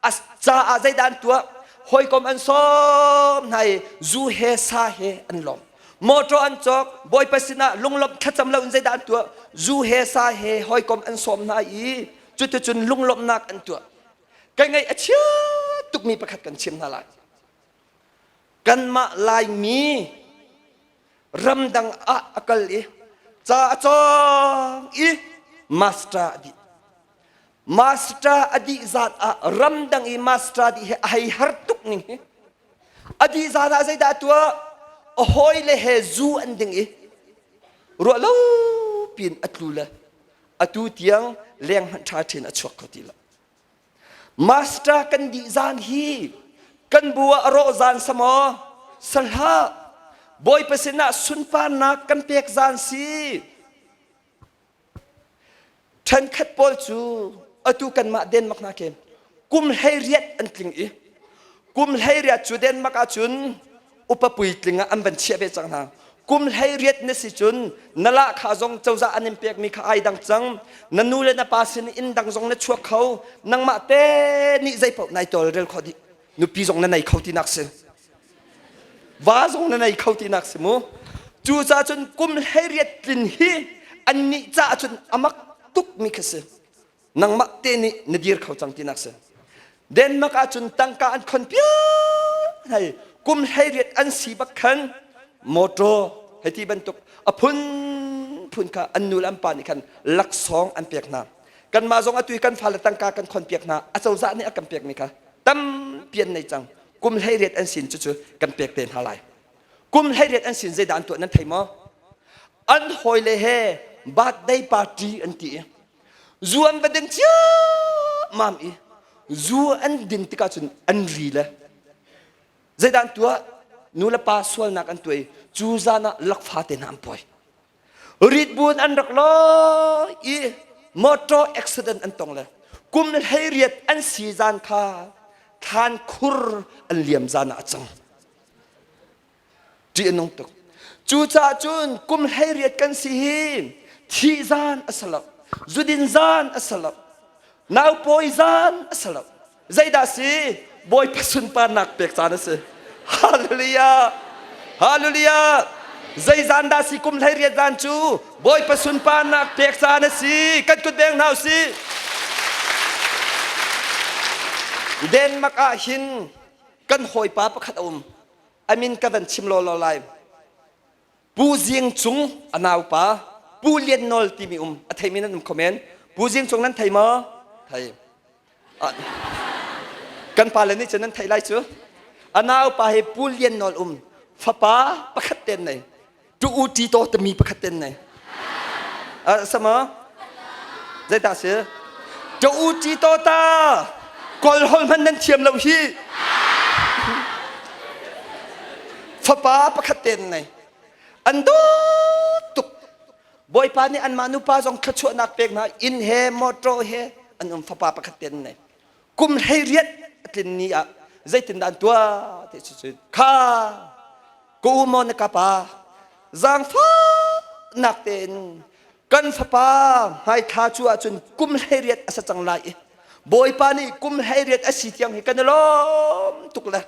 S2: a caah zeidah an tuah? Hawikom an sawm hna i zu he sa he an lawm. Motor an cawk, Bawipa sinah lunglawmh thlacam loin zeidah an tuah? Zu he sa he hawikom an sawm hna i cuticun lunglawmhnak an tuah. Ka ngaih a chia tukmi pakhat kan chim hna lai. Kanmah Laimi ramdang ah a kal i ca a cawng i master a dih master a dih zat ah ramdang i master dih hi a hei har tuk ning hi a dih zan ah zeidah a tuah a hawile he zu an ding i ruah lo piin a tlu le atu tiang leng hmanh ṭha ṭhin a chuak kho ti lo Master kan dih zan hi kan bu ah a rawh zan sa maw? Sa hlah. Bawipa sinah sunparnak kan pek zan si. Ṭhenkhat pawl cu atu kanmah Denmark hna khi kum 18 an tling i kum 18 cu Denmark ahcun upa puitling ah an van chiah ve cang hna kum 18 na si cun na lahkhah zong cozah an in pekmi kha ai dang cang na nu le na pa sin inn dang zong na chuak kho nangmah te nih zeipaoh nai tawlrel kho dih nupi zong na nei kho tinak si va zong na nei kho tinak si mu cucaah cun kum 18 tlin hi annih caah cun amak tukmi kha si nangmah te nih na dir kho cang tinak si Denmark ahcun tangka an khon piak hei kum 18 an si bak khan motor hei ti bantuk a phun. phunphun kha an nu le an pa nih khan laksawng an pek hna. Kanmah zong atu i kan fale tangka kan khonpiak hna, acozah nih a kan pekmi kha tampi an nei cang. Kum 18 an sin cucu kan pek te hna lai. Kum 18 an sin zeidah an tuah nan thei maw? An hawile he birthday party an ti i zu an va din ciammam i zu an din tikah cun an ri le zeidah an tuah? Nu le pa sualnak an tuah i cu zan ah lakfa te hna an pawi. Ritbun an rak lawi i motor accident an tong le kum 18 an si zan kha thlan khur an liam zan ah a cang. Ṭih a nung tuk. Cucaah cun kum 18 kan si hi thih zan a si lo, zudin zan a si lo, naupawi zan a si lo. Zeidah si? Bawipa sunparnak pek caan a si. Hallelujah! Hallelujah! Zei zan dah si kum 18 zan cu Bawipa sunparnak pek caan a si. Kan kut beng hna usih. Denmark ah hin kan hawipa pakhat a um. A min ka van chim law law lai. Pu Zing Cung a naupa Pu Lian Nawl timi um a theimi nan um kho men. Pu Zing Cung nan thei maw? Thei. Kan pale nih cun nan theih lai cu. A naupa hi Pu Lian Nawl um fapa pakhat ten nei. Tu u ti to tami pakhat ten nei. Sama zeitah si? Tu u ti to ta kol hol hman nan thiam lo hi. Fapa pakhat ten nei. An dawt tuk. Bawipa nih anmah nupa zong thluachuahnak pek hna inn he motor he an um fapa pakhat te an nei. Kum 18 a tlin ni ah zeitindah an tuah ti cu kha ka u maw na ka pa zaangfahnak tein kan fapa hmaithla cu ahcun kum 18 a sa cang lai i Bawipa nih kum 18 a si tiang hi kan i lawm tuk le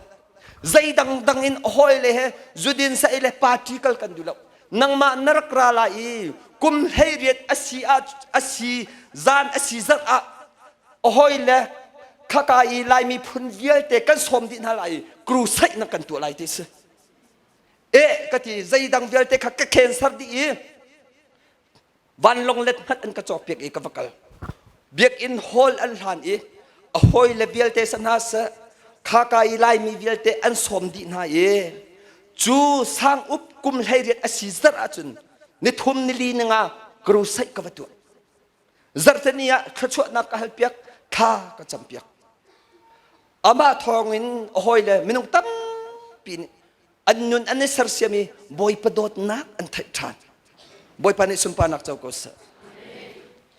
S2: zei dangdang in hawi le he zudin sa le party kal kan duh lo nangmah na rak ra lai i kum 18 a si ah a si zan a si zarh ah hawi le khaka i laimi phun vialte kan sawm dih hna lai i crusade na kan tuah lai ti si e ka ti zeidang vialte kha ka cancer dih i vanlawng let hmanh an ka cawkpiak i ka va kal biakinn hall an hlan i a hawi le vialte sa hna seh khaka i laimi vialte an sawm dih hna i cu sang up kum 18 a si zarh ahcun nithum nili ninga crusade ka va tuah zarhteni ah thluachuahnak ka halpiak thla ka campiak amah thawngin a hawi le minung tampi nih an nun an i sersiam i Bawipa dawtnak an theih ṭhan. Bawipa nih sunparnak co ko seh.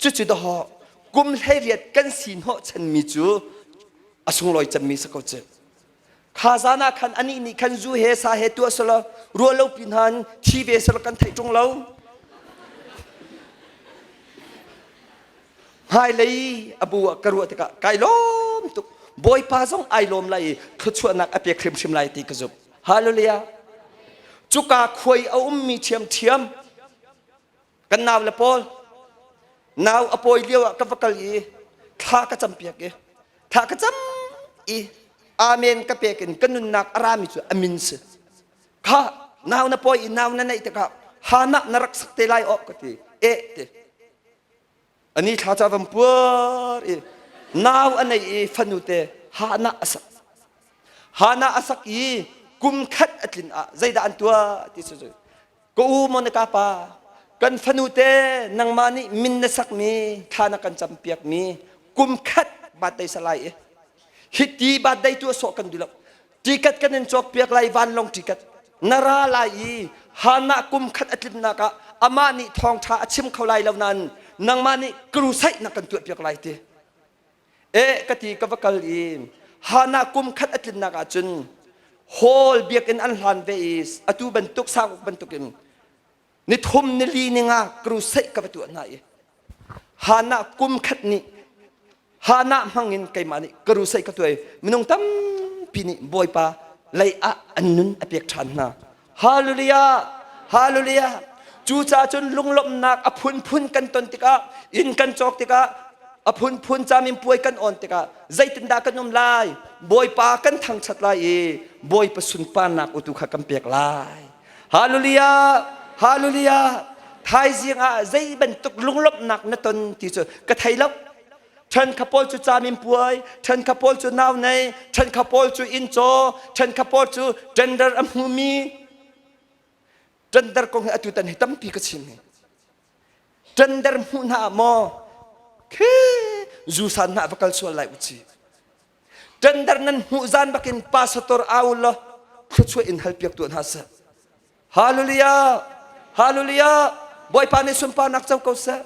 S2: Cucu dawh kum 18 kan si hnawh chanmi cu a sunglawi cemmi si ko cu. Kha zan ah khan anih nih khan zu he sa he tuah selaw ruah lo pi hna thi ve selaw kan theih ṭung lo. Hmailei a bu ah ka ruah tikah kai lawm tuk. Bawipa zong ai lawm lai i thluachuahnak a pek hrimhrim lai ti ka zumh. Hallelujah. Cuka khuai a ummi ṭhiamṭhiam kan nau le pawl nau a pawi lio ah ka va kal i thla ka campiak i thla ka cam i amen ka pek in ka nunnak a rami cu a min si kha nau na pawi i nau na neih tikah hana na rak sak te lai awk ka ti eh ti Ani thla ca van puar i nau a nei i fanu te hana a sak. Hana a sak i kum khat a tlin ah zeidah an tuah ti cu ka u Monica pa kan fanu te nangmah nih min na sakmi thla na kan campiakmi kum khat birthday salai i hiti birthday tu a sawh kan duh lo Ticket kan in cawkpiak lai vanlawng ticket na ra lai i Hannah kum khat a tlinnak ah amah nih thawngṭha a chim kho lai lo nain nangmah nih crusade na kan tuahpiak lai ti. Eh ka ti ka va kal i Hannah kum khat a tlinnak ah cun hall biakinn an hlan ve i atu bantuk sanguk bantukin nithum nili ninga crusade ka va tuah hna i Hannah kum khat nih Hannah hmangin keimah nih ka rusai ka tuai minung tampi nih Bawipa lei ah an nun a pek ṭhan hna. Hallelujah! Hallelujah! Cucaah cun lunglawmhnak a phunphun kan ton tikah inn kan cawk tikah a phunphun caminpuai kan awn tikah zeitindah kan um lai? Bawipa kan thangṭhat lai i Bawipa sunparnak utu kha kan pek lai. Hallelujah! Hallelujah! Thaizing ah zei bantuk lunglawmhnak na ton ti cu ka thei lo. Ṭhen kha pawl cu camin puai, ṭhen kha pawl cu nau nei, ṭhen kha pawl cu inn caw, ṭhen kha pawl cu tender a hmumi. Tender kong hi atu tan hi tampi ka chim hi. Tender hmuh hna ah maw khi zu san hna va kal sual lai u ci. Tender nan hmuh zan bakin pastor au law thluachuah in hal piak tuah hna seh. Hallelujah! Hallelujah! Bawipa nih sunparnak co ko seh.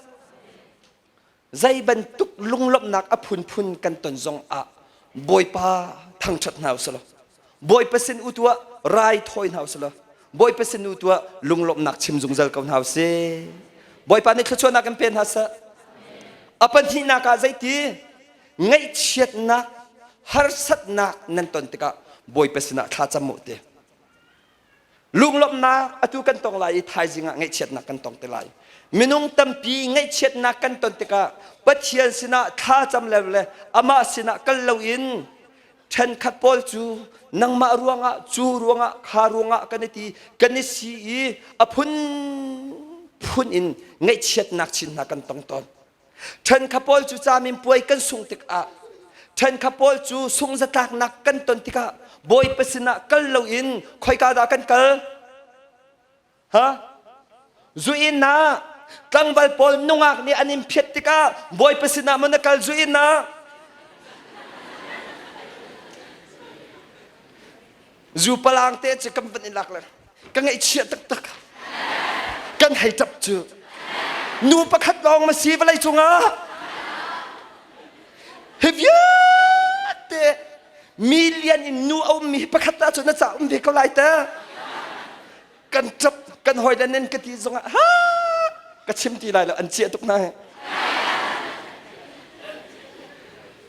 S2: Zei bantuk lunglawmhnak a phunphun kan ton zong ah Bawipa thangṭhat hna usih law Bawipa sin u tuah rai thawi hna usih law Bawipa sin u tuah lunglawmhnak chim zungzal ko hna usih. Bawipa nih thluachuahnak kan pe hna seh. A pahnihnak ah zeiti ngaihchiatnak harsatnak nan ton tikah Bawipa sinah thla cam u ti. Lunglawmhnak atu kan tong lai i thaizing ah ngaihchiatnak kan tong te lai. Minung tampi ngaihchiatnak kan ton tikah Pathian sinah thlacam le le amah sinah kal loin ṭhenkhat pawl cu nangmah ruangah cu ruangah kha ruangah kan i ti kan i si i a phunphun in ngaihchiatnak chin hna kan tong tawn. Ṭhenkhat pawl cu caminpuai kan sungh tikah ṭhenkhat pawl cu sungzatlaknak kan ton tikah Bawipa sinah kal loin khoika dah kan kal? Ha? Zuinn ah tlangval pawl nungak nih an in phiat tikah Bawipa sinah maw na kal zuinn ah? Zu palang te cu kan van i lak le ka ngaihchia taktak kan hei ṭap cu nu pakhat lawng ma si vawlei cungah hi vialte million in nu a ummi hi pakhat ah cun na ca um ve ko lai ta kan ṭap kan hawi le nan ka ti zongah ha ka chim ti lai lo an ciah tuk hna he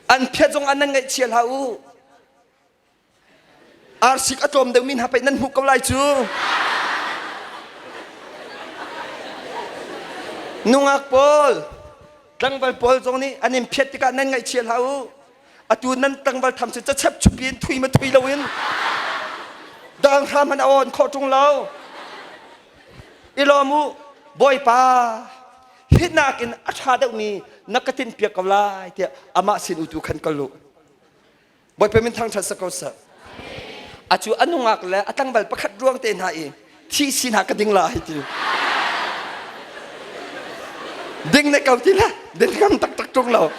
S2: an phiat zongah nan ngaihchia hlah u Arsik a tlawm deuhmi hna pei nan hmuh ko lai cu. Nungak pawl, tlangval pawl zong nih an in phiat tikah nan ngaihchia hlah u. Atu nan tlangval tham cu cachep chupi in thui ma thui loin dang hram han a awn khawh ṭung lo. I lawm u, Bawipa, hi nakin a ṭha deuhmi na ka tinhpiak ko lai tiah amah sin u tu khan kal u. Bawipa min thangṭhat sa ko seh. A cu a nungak le a tlangval pakhat ruang te hna i thi si hna ka ding la hei ti. Ding ne ko ti la, ding ngam taktak ṭung lo.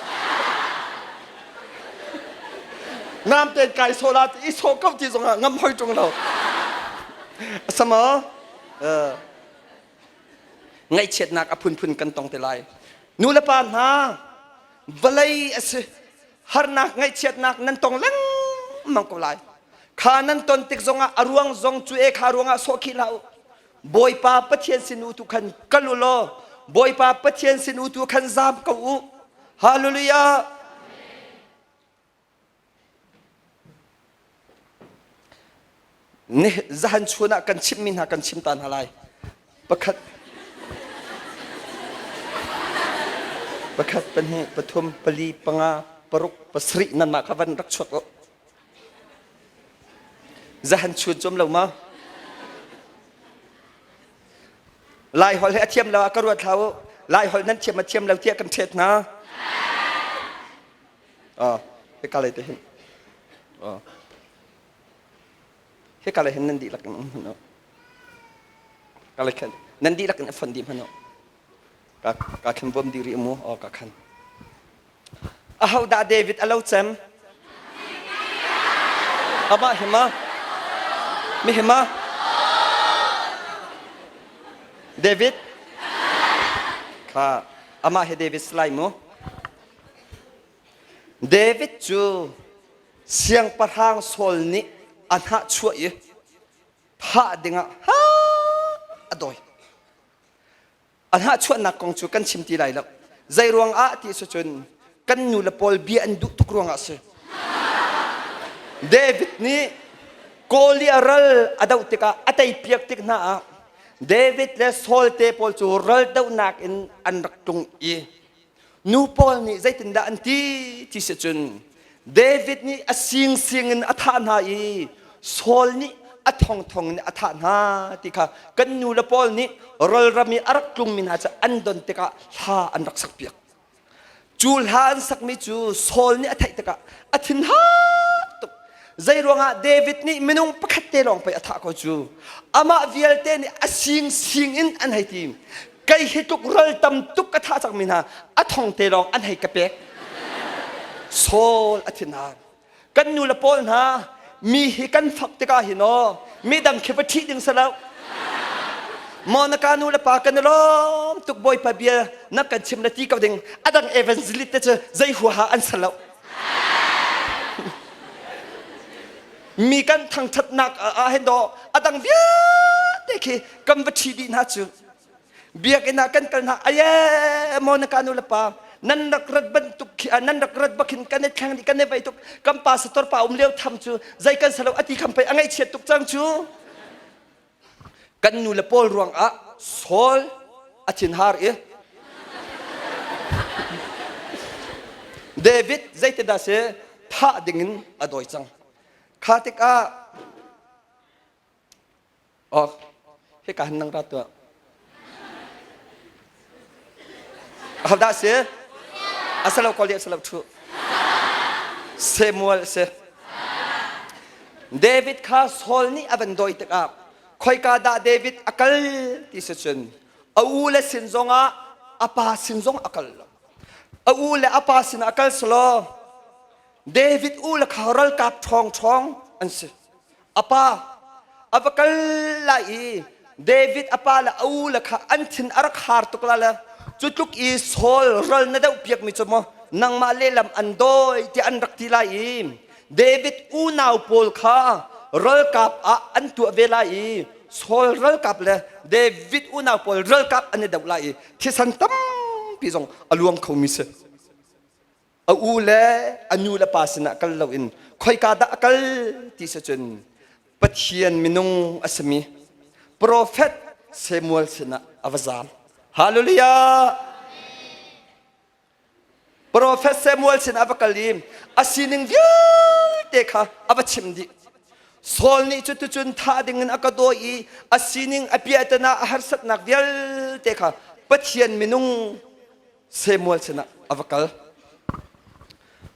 S2: Ngam tein kai sawh la i sawh ko ti zongah ngam hoi ṭung lo. Asama ngaihchiatnak a phunphun kan tong te lai. Nu le pa hna, vawlei a si harnak ngaihchiatnak nan tong lengmang ko lai kha nan ton tik zongah a ruang zong cu e kha ruangah sawh khih hlah u Bawipa Pathian sin u tu khan kal u law Bawipa Pathian sin u tu khan zaam ko u Hallelujah Ni zahan chun ah kan chimhmi hna kan chim ta hna lai. Pakhat pakhat pahnih pathum pali panga paruk pasarih nanmah kha van rak chuak u. Zahan chun cum lo ma? Lai holh he a thiam lo ah ka ruat hlah u. Lai holh nan thiam a thiam lo tiah kan ṭhet hna. Ah, hika lei te hin. Ah. Hika lei hin nan dihlak in um hmanh u. Ka lei khan nan dihlak in a fon dih hmanh u. Ka ka khan bawm dih rih mu. Oh, ka khan. Aho dah David a lo cem? Amah hi ma? Mi hi ma? David? Kha amah hi David salai mu. David cu siangpahrang Saul nih a hnahchuah i thah dingah a dawi. A hnahchuahnak kong cu kan chim ti lai lo. Zei ruangah ti si cun kan nu le pawl bia an duh tuk ruangah a si. David nih Goliath ral a doh tikah a teipiak tik hna ah David le Saul te pawl cu ral dohnak in an rak tlung i Nu pawl nih zeitindah an ti ti si cun David nih a singsing in a thah hna i Saul nih a thongthong in a thah hna ti kha kan nu le pawl nih rawlram i a rak tlungmi hna cu an don tikah hla an rak sakpiak. Cu hla an sakmi cu Saul nih a theih tikah a thin har tuk. Zei ruangah David nih minung pakhat te lawng pei a thah ko cu. Amah vialte nih a singsing in an hei ti. Kei hi tluk ral tam tuk ka thah cangmi hna a thong te lawng an hei ka pek. Saul a thin har. Kan nu le pawl hna mi hi kan fak tikah hin aw midang khi va ṭhih ding si lo. Maw na ka nu le pa kan i lawm tuk Bawipa bia na kan chim le ti ko ding adang evangelist te cu zei huaha an si lo. Mi kan thangṭhatnak ah hin daw adang vialte khi kan va ṭhi dih hna cu. Biakinn ah kan kal hna aye maw na ka nu le pa nan rak rat bantuk khi nan rak rat bak hin kan i thleng dih kan i vei tuk kan pa sator pa um lio tham cu zei kan salo ati kham pei a ngaihchiat tuk cang cu kan nu le pawl ruang ah Saul a thinhar i David zeitindah si thah dingin a dawi cang kha tikah Oh, hika han nang ra tuah. Ahodah si? Asalo koli asalo thu. Samuel si. David kha Saul nih a van dawi tikah khoika dah David a kal ti si cun a u le sin zongah a pa sin zong a kal lo. A u le a pa sin a kal selaw David u le kha ralkap ṭhawng ṭhawng an si. A pa a va kal lai i David a pa le a u le kha an thin a rak har tuk la le cu tluk i Saul ral na deuh piakmi cu maw nangmah lehlam an dawi tiah an rak ti lai i David unau pawl kha ralkap ah an tuah ve lai i Saul ralkap le David unau pawl ralkap an i doh lai i thisen tampi zong a luang khomi si. A u le a nu le pa sinah kal loin khoika dah a kal ti si cun Pathian minung a simi profet Samuel sinah a va zaam. Hallelujah! Profet Samuel sinah a va kal i a sining vialte kha a va chim dih. Saul nih cuticun thah dingin a ka dawi i a sining a piahtana a harsatnak vialte kha Pathian minung Samuel sinah a va kal.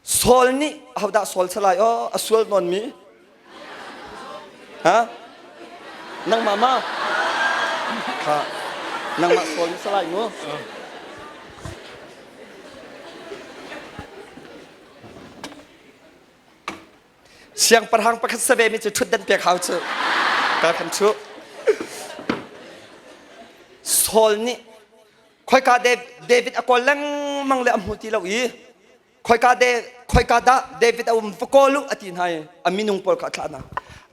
S2: Saul nih ahodah Saul salai aw a sual nawnmi? Ha? Nangmah ma? Kha nangmah Saul nih salai mu. Siangpahrang pakhat save mi cu ṭhutdan pek hau cu. Ka kan chu. Saul nih khoika David a kawl lengmang le a hmu ti lo i khoika de khoika dah David a um va kawl u a ti hna i a minung pawl kha a thlah hna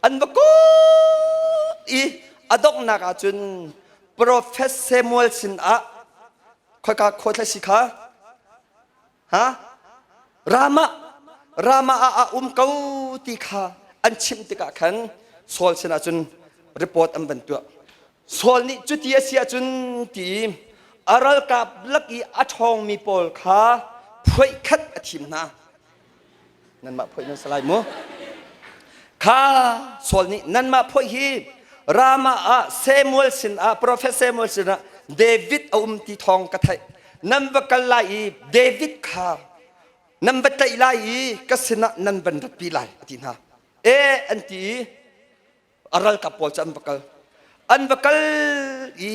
S2: an va kawl i a donghnak ah cun Prophet Samuel sin ah khoika khua thla si kha Ha? Ramah Ramah ah a um ko ti kha an chimh tikah khan Saul sinah cun report an van tuah. Saul nih cuti a si ahcun ti i a ralkap lak i a ṭhawngmi pawl kha phuaih khat a thim hna. Nanmah phuaih nan si lai mu. Kha Saul nih nanmah phuaih hi Ramah ah Samuel sinah profet Samuel sinah David a um ti thawng ka theih. Nan va kal lai i David kha nan va tlaih lai i ka sinah nan van ratpi lai a ti hna. E an ti i a ralkap pawl cu an va kal. An va kal i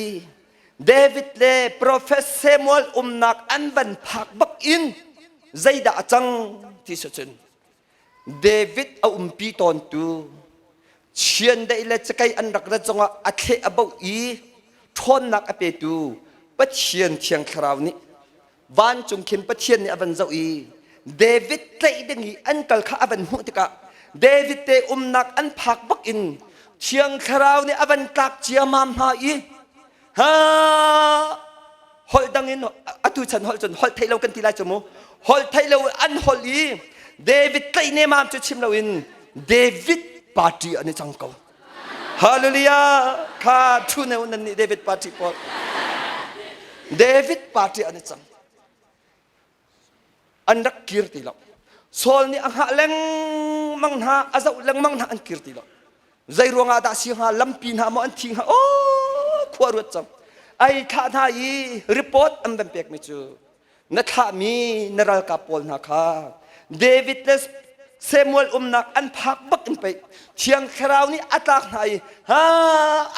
S2: David le profet Samuel umnak an van phak bak in zeidah a cang ti si cun David a umpi tawntu chiandeih le cakei an rak rat zongah a thleh a boh i ṭhawnnak a petu Pathian Thiang Thlarau nih vancung khin Pathian nih a van zoh i David tlaih ding i an kal kha a van hmuh tikah David te umnak an phak bak in Thiang Thlarau nih a van tlak ciamam hna i ha holh dang in atu chan holh cun holh theih lo kan ti lai cu mu holh theih lo an holh i David tlaih nemam cu chim lo in David party an i cang ko Hallelujah kha thu ne nan nih David party pawl David party an i cang an rak kir ti lo Saul nih a hngah lengmang hna a zoh lengmang hna an kir ti lo. Zei ruangah dah si hnga lampi hna maw an thi hnga oh khua ruat cang. Ai thlah hna i report an van pekmi cu na thlahmi na ralkap pawl hna kha David le Samuel umnak an phak bak in pei Thiang Thlarau nih a tlak hna i ha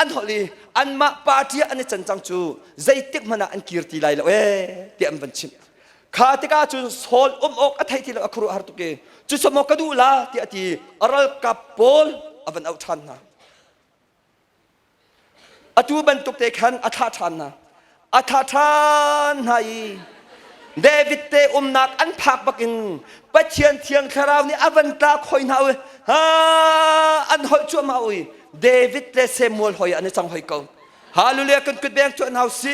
S2: an holh i anmah party ah an i can cang cu zeitik hmanh ah an kir ti lai lo ee tiah an van chimh. Kha tikah cun Saul um awk a thei ti lo a khuaruah har tuk i cucu maw ka duh la tiah a ti a ralkap pawl a van auh ṭhan hna. Atu bantuk te khan a thlah ṭhan hna. A thlah ṭhan hna i David te umnak an phak bakin Pathian Thiang Thlarau nih a van tla khoi hna ui ha an holh cuahmah ui David le Samuel hoi an i cang hoi ko. Hallelujah kan kut beng cuan hau si.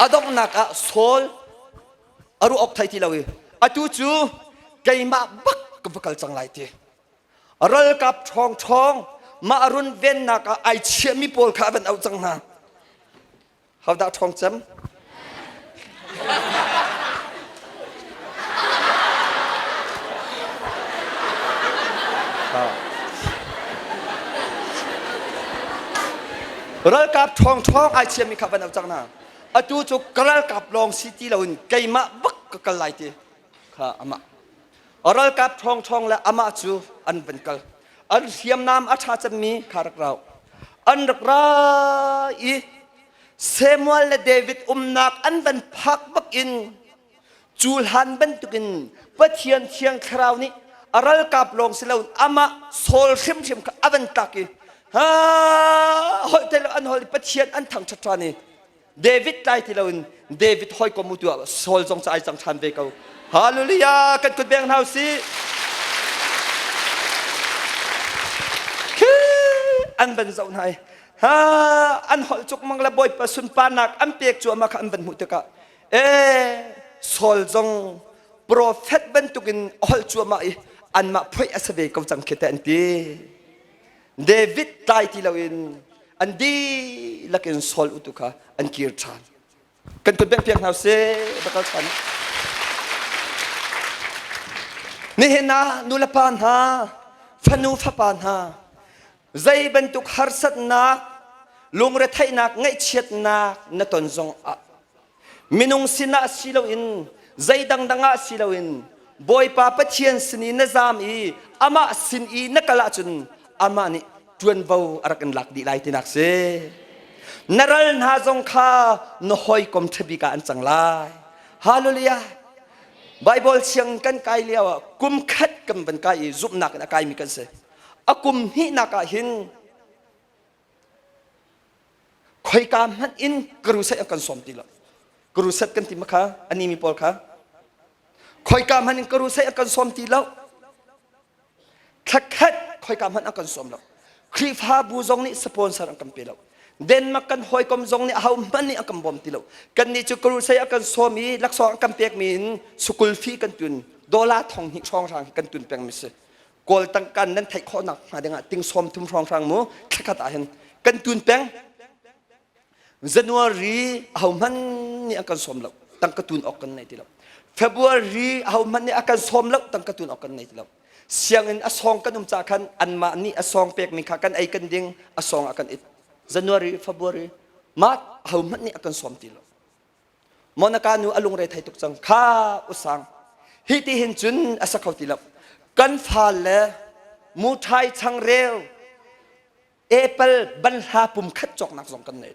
S2: A donghnak ah Saul a ruah awk thai ti lo i atu cu keimah bak ka va kal cang lai ti. Ralkap ṭhawng ṭhawng mah runvennak ah ai chiahmi pawl kha a van auh cang hna. Hodah ṭhawng cem? Ralkap ṭhawng ṭhawng ai chiami kha van auh cang hna. Atu cu ka ralkap lawng si ti loin keimah bak ka kal lai ti kha amah. Ralkap ṭhawng ṭhawng le amah cu an van kal. An hriamnam a ṭha cemmi kha rak rau. An rak ra i Samuel le David umnak an van phak bakin cu hlan bantukin Pathian Thiang Thlarau nih a ralkap lawng si loin amah Saul hrimhrim kha a van tlak i ha holh te lo an holh i Pathian an thangṭhat ṭhan i David tlai ti loin David hawikom u tu ah Saul zong cu ai cang ṭhan ve ko. Hallelujah! Kan kut beng hna usih. An van zoh hna i ha an holh cuk mang le Bawipa sunparnak an pek cu amah kha an van hmuh tikah ee Saul zong profet bantukin a holh cuahmah i anmah phoih a si ve ko cang khi te an ti. David tlai ti loin an dihlak in Saul utu kha an kir ṭhan. Kan kut bengh piak hna usih, bakal ṭhan. Nihin ah nulepa hna, fanu fapa hna, zei bantuk harsatnak, lungretheihnak, ngaihchiatnak na ton zong ah Minung sinah si loin zei dangdang ah si loin Bawipa Pathian sin i na zaam i amah sin i na kal ahcun amah nih ṭuanvo a rak in lak dih lai tinak si. Na ral hna zong kha na hawikom ṭhabik ah an cang lai. Hallelujah! Bible siang kan kai lio ah kum khat kan van kai i zumhnak in a kaimi kan si. A kum hnihnak ah hin Khoika hmanh in crusade an kan sawm ti lo. Crusade kan ti ma kha ani mi pawl kha. Khoika hmanh in crusade an kan sawm ti lo. Thlakhat khoika hmanh an kan sawm lo. Khrihfabu zong nih sponsor an kan pe lo. Denmark kan hawikom zong nih aho hmanh nih an kan bawm ti lo. Kannih cu crusade an kan sawm i laksawng an kan pekmi in sukul fee kan tun dollar thong hnih hrawnghrang kan tun pengmi si. Kawl tangkan nan theih khawhnak hnga dingah ting sawm thum hrawnghrang mu thlakhat ah hin kan tun peng January ahohmanh nih an kan sawm lo tangka tun awk kan nei ti lo February ahohmanh nih a kan sawm lo tangka tun awk kan nei ti lo sianginn a sawng kan um ca khan anmah nih a sawng pekmi kha kan ei kan ding a sawng ah kan it January February March ahohmanh nih a kan sawm ti lo Monaka nu a lungre thei tuk cang kha usang hi ti hin cun a sa kho ti lo kan fa le muthai changreu apple banhla pum khat cawknak zong kan nei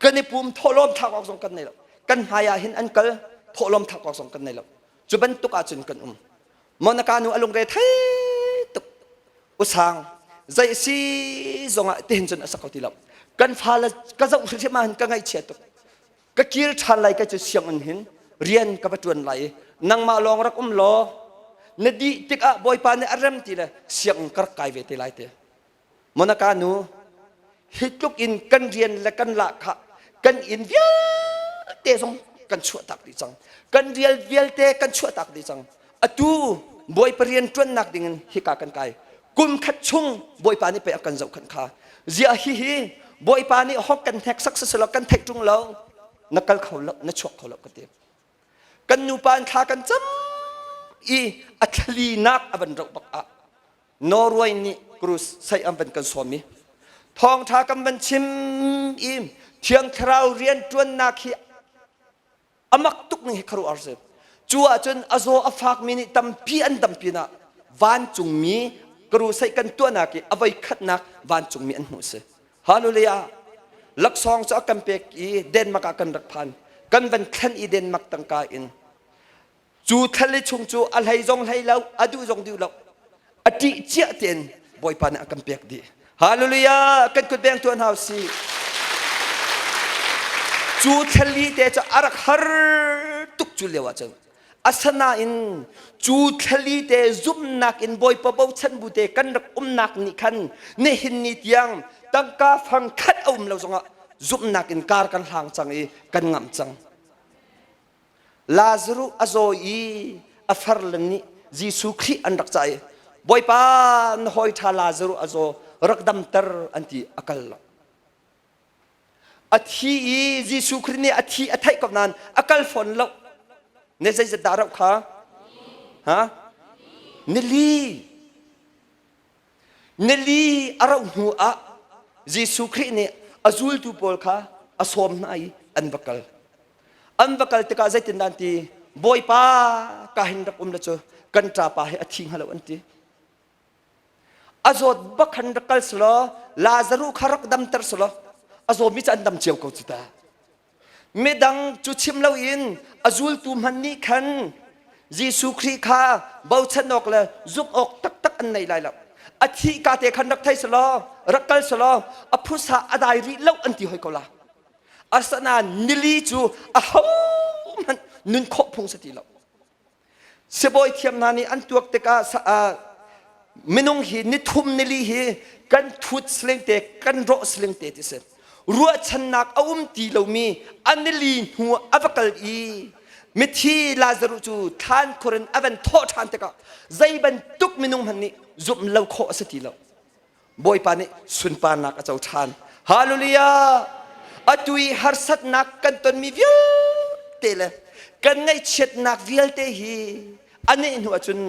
S2: kan i pum thawhlawm thak awk zong kan nei lo kan hmai ah hin an kal thawhlawm thak awk zong kan nei lo cu bantuk ah cun kan um Monaka nu a lungre thei tuk usang zei si zongah ti hin cun a sa kho ti lo kan fa le ka zoh hrimhrim ah hin ka ngaihchia tuk ka kir ṭhan lai ka cu sianginn hin rian ka va ṭuan lai i nangmah lawng rak um law na dih tikah bawipa nih a rem ti le sianginn ka rak kai ve te lai te Monaka nu hi tluk in kan rian le kan lahkhah kan inn vialte zong kan chuahtak dih cang kan rial vialte kan chuahtak dih cang atu bawipa rian ṭuannak dingin hika kan kai kum khat chung bawipa nih pei a kan zohkhanh kha ziah hi hi bawipa nih hok kan hneksak siselaw kan theih ṭung lo na kal kho lo na chuak kho lo ka ti kan nupa in thla kan cam i a thlalinak a van roh bak ah. Norway nih cruise sei an van kan sawm i thawngṭha kan van chim i Thiang Thlarau rianṭuannak hi a mak tuk ning hi khuaruahhar si. Cu ahcun a zaw a fakmi nih tampi an dam pinah vancungmi crusade kan tuahnak i a voi khatnak vancungmi an hmuh si. Hallelujah! Laksawng cu a kan pek i Denmark ah kan rak phan. Kan van thlen i Denmark tangka in Cu thali chung cu a hlei zong hlei lo, a duh zong duh lo. A ṭih cia tein Bawipa nih a kan pek dih. Hallelujah! Kan kut beng tuan hau si. Cu thali te cu a rak har tuk cu lio ahcun. Asanain cu thali te zumhnak in Bawipa bochan bu te kan rak umnak nih khan nihin ni tiang tangka fang khat a um lo zongah zumhnak in kar kan hlang cang i kan ngamh cang. Lazaruh a zaw i a farle nih Jesuh Khrih an rak cah i Bawipa na hawi ṭha Lazaruh a zaw rak damter an ti a kal lo. A thi i Jesuh Khrih nih a thi a theih ko nain a kal fawn lo. Ne zeizat dah rauh kha? Ha? Nili. Nili a rauh hnu ah Jesuh Khrih nih a zultu pawl kha a sawm hna i an va kal. An va kal tikah zeitindah an ti? Bawipa ka hin rak um le cu kan ṭapa hi a thi hnga lo an ti. A zawt bak khan rak kal selaw Lazaruh kha rak damter selaw a zawmi cu an dam cio ko cu ta. Midang cu chim loin a zultu hmanh nih khan Jesuh Khrih kha bochan awk le zumh awk taktak an nei lai lo. A thih ka te khan rak thei selaw, rak kal selaw, a phusa a dai rih lo an ti hoi ko la. Asanain nili cu ahohmanh nun khawh phung si ti lo. Sibawi thiam hna nih an tuak tikah minung hi nithum nili hi kan thut siling te kan rawh siling te ti si. Ruahchannak a um ti lomi a nili hnu a va kal i mithi Lazaruh cu thlan khur in a van thawh ṭhan tikah zei bantuk minung hmanh nih zumh lo khawh a si ti lo. Bawipa nih sunparnak a co ṭhan. Hallelujah! Atu i harsatnak kan tonmi vialte le kan ngaihchiatnak vialte hi a neh hnu ahcun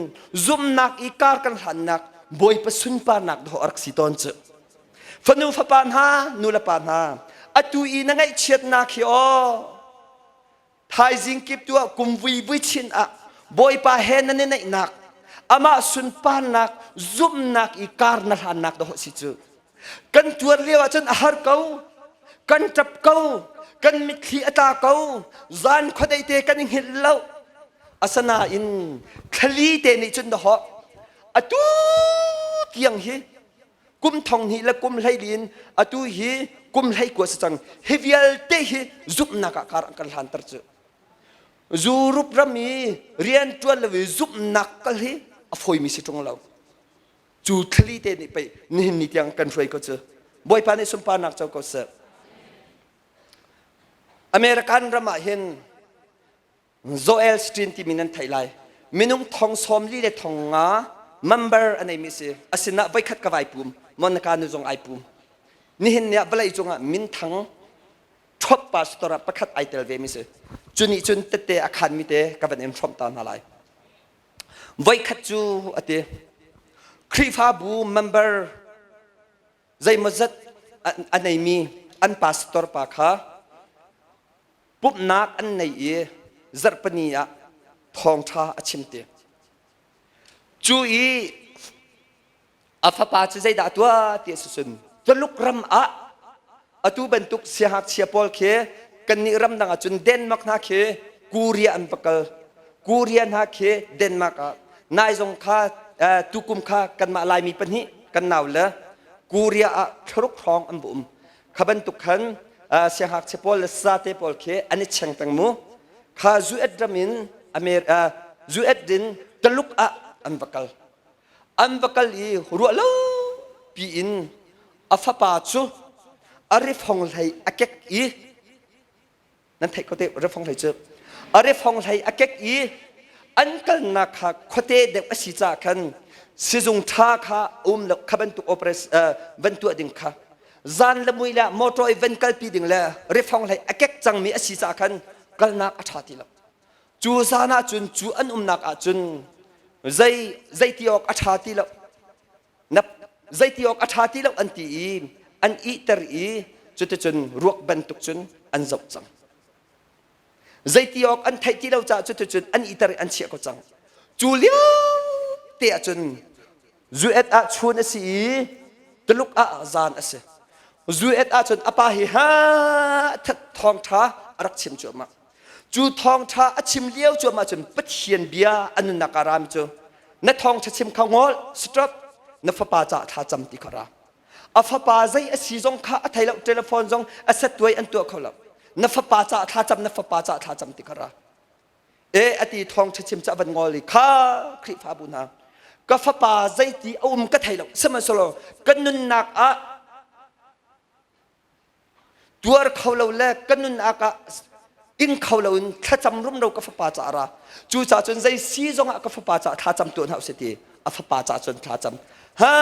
S2: zumhnak i kar kan hlannak Bawipa sunparnak dawh a rak si tawn cu. Fanu fapa hna, nu le pa hna, atu i na ngaihchiatnak hi aw Thaizing kip tu ah kum vui vui chin ah Bawipa he nan i naihnak amah sunparnak zumhnak i kar na hlannak dawh si cu kan tuar lio ahcun a har ko kan ṭap ko kan mitthli a tla ko zan khuadei te kan i hngilh lo asanain thlali te nih cun dawh atu tiang hi kum thong hnih le kum hleili in atu hi kum 19 si cang hi vialte hi zumhnak ah kar an kan hlanter cu Europe ram i rian ṭuan lo i zumhnak kal hi a fawimi si ṭung lo cu thlali te nih pei nihin ni tiang kan hruai ko cu Bawipa nih sunparnak co ko seh American ram ah hin Joel Street timi nan theih lai. Minung thong 40 le thong nga member a neimi si. Asinah voikhat ka vai pum. Monica nu zong ai pum. Nihin ni ah vawlei cungah minthang top pastor ah pakhat ai tel ve mi si. Cu nih cun tette a khan mi te ka van in hrawmh ta hna lai. Voikhat cu a ti. Khrihfabu member zeimawzat a neimi an pastor pa kha pumhnak an nei i zarhpini ah thawngṭha a chim ti. Cu i a fapa cu zeidah a tuah ti a si cun Tuluk ram ah atu bantuk siangngakchia pawl khi kannih ramdang ah cun Denmark hna khi Korea an va kal. Korea hna khi Denmark ah nai zong kha tukum kha kanmah Laimi pahnih kan nau le Korea ah thlaruk hrawng an va um. Kha bantuk khan siangngakchia pawl le sate pawl khi an i cheng peng mu. Kha US ram in US in Taluk ah an va kal. An va kal i ruah lo piin a fapa cu a rifong hlei a kek i nan theih ko te rifong hlei cu a rifong hlei a kek i an kalnak kha khuate deuh a si caah khan sizung ṭha kha um lo kha bantuk operation van tuah ding kha zan le mui le motor i van kalpi ding le rifong hlei a kek cangmi a si caah khan kalnak a ṭha ti lo cu zan ah cun cu an umnak ah cun zei zei ti awk a ṭha ti lo. Na zeiti awk a ṭha ti lo an ti i an ihter i cuticun ruak bantuk cun an zoh cang. Zeiti awk an theih ti lo caah cuticun an ihter i an chiah ko cang. Cu lio te ah cun Zuet ah chun a si i Tuluk ah zan a si. Zuet ah cun a pa hi ha that thawngṭha a rak chim cuahmah. Cu thawngṭha a chim lio cuahmah cun Pathian bia a nunnak ah rami cu na thawngṭha chim kha ngol stop na fapa caah thla cam ti kha ra. A fapa zei a si zong kha a thei lo telephone zong a settuai an tuah kho lo. Na fapa caah thla cam na fapa caah thla cam ti kha ra. E a ti thawngṭha chim cu a van ngol i kha Khrihfabu hna ka fapa zeiti a um ka thei lo sihmanhsehlaw ka nunnak ah tuar kho lo le ka nunnak ah ing kho lo in thlacam rumro ka fapa caah ra cucaah cun zei si zongah ka fapa caah thlacam tuah hna usih ti a fapa caah cun thlacam ha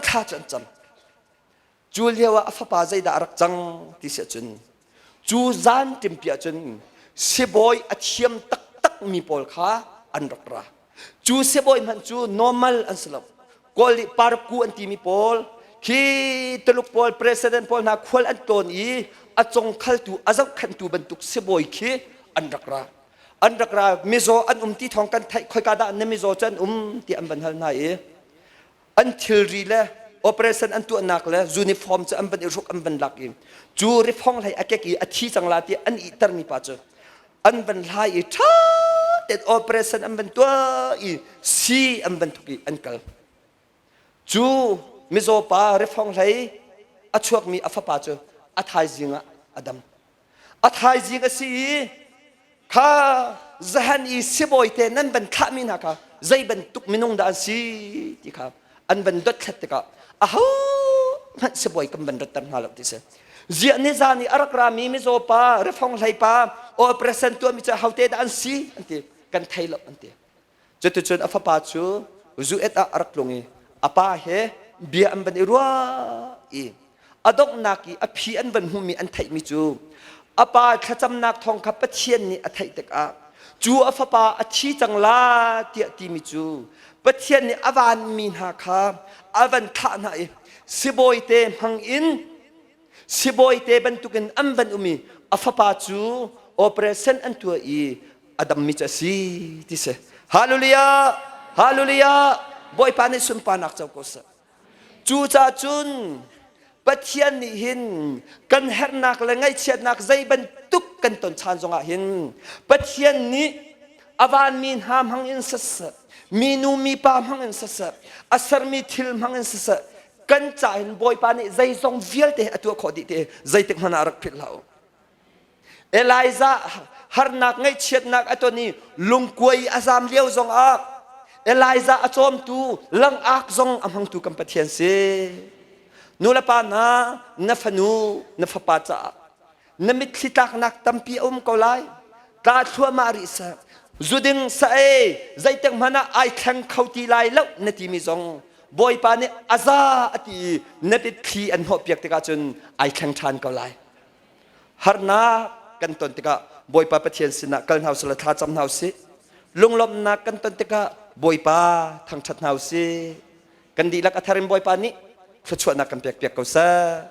S2: thla cu an cam Cu lio ah a fapa zeidah a rak cang ti si ahcun cu zan ṭimpi ahcun sibawi a thiam taktak mi pawl kha an rak ra. Cu sibawi hmanh cu normal an si lo. Kawl nih parku an timi pawl khi Tuluk pawl president pawl hna khual an tlawn i a congkhaltu a zohkhenhtu bantuk sibawi khi an rak ra. An rak ra mizaw an um ti thawng kan theih khoika dah na mizaw cu an um ti an van hal hna i an thilri le operation an tuahnak le uniform cu an van i hruk an van lak i cu rifong hlei a kek i a thi cang la ti an ihtermi pa cu an van hlai i ṭha tein operation an van tuah i si an van thuk i an kal cu mizaw pa rifong hlei a chuakmi a fapa cu a thaizing ah a dam A thaizing a si i kha zahan i sibawi te nan van thlahmi hna kha zei bantuk minung dah an si ti kha an van dothlat tikah aho hmanh sibawi kan van ratter hna lo ti si. Ziah nizan i a rak rami mizaw pa, rifong hlei pa, operation tuahmi cu ahote dah an si an ti. Kan thei lo an ti. Cuticun a fapa cu zu-et ah a rak tlung i a pa he bia an van i ruah i a donghnak i a phi an van hmuhmi an theihmi cu a pa thlacamnak thawng kha Pathian nih a theih tikah cu a fapa a thi cang la tiah timi cu Pathian nih a vanmi hna kha a van thlah hna i sibawi te hmang in Sibawi te bantukin an van um i a fapa cu operation an tuah i a dammi cu a si ti si. Hallelujah! Hallelujah! Bawipa nih sunparnak co ko seh. Cucaah cun Pathian nih hin kan herhnak le ngaihchiatnak zei bantuk kan ton chan zongah hin Pathian nih a vanmi hna hmang in siseh, minu mipa hmang in siseh, a sermi thil hmang in siseh, kan ca hin Bawipa nih zeizong vialte a tuah khawh dih ti zeitik hmanh ah rak philh hlah u. Elijah harnak ngaihchiatnak a ton i lungkuai a zam lio zong ah Elijah a cawmtu langak zong a hmangtu kan Pathian si. Nulepa hna na fanu na fapa caah na mitthli tlaknak tampi a um ko lai tla thluahmah rih seh zuding sa ei zeitik hmanh ah ai thleng kho ti lai lo na timi zong Bawipa nih a za a ti i na mitthli an hnawhpiak tikah cun ai thleng ṭhan ko lai harnak kan ton tikah Bawipa Pathian sinah kal hna usih law thla cam hna usih lunglawmhnak kan ton tikah Bawipa thangṭhat hna usih kan dihlak a thar in Bawipa nih thluachuahnak kan pekpiak ko seh.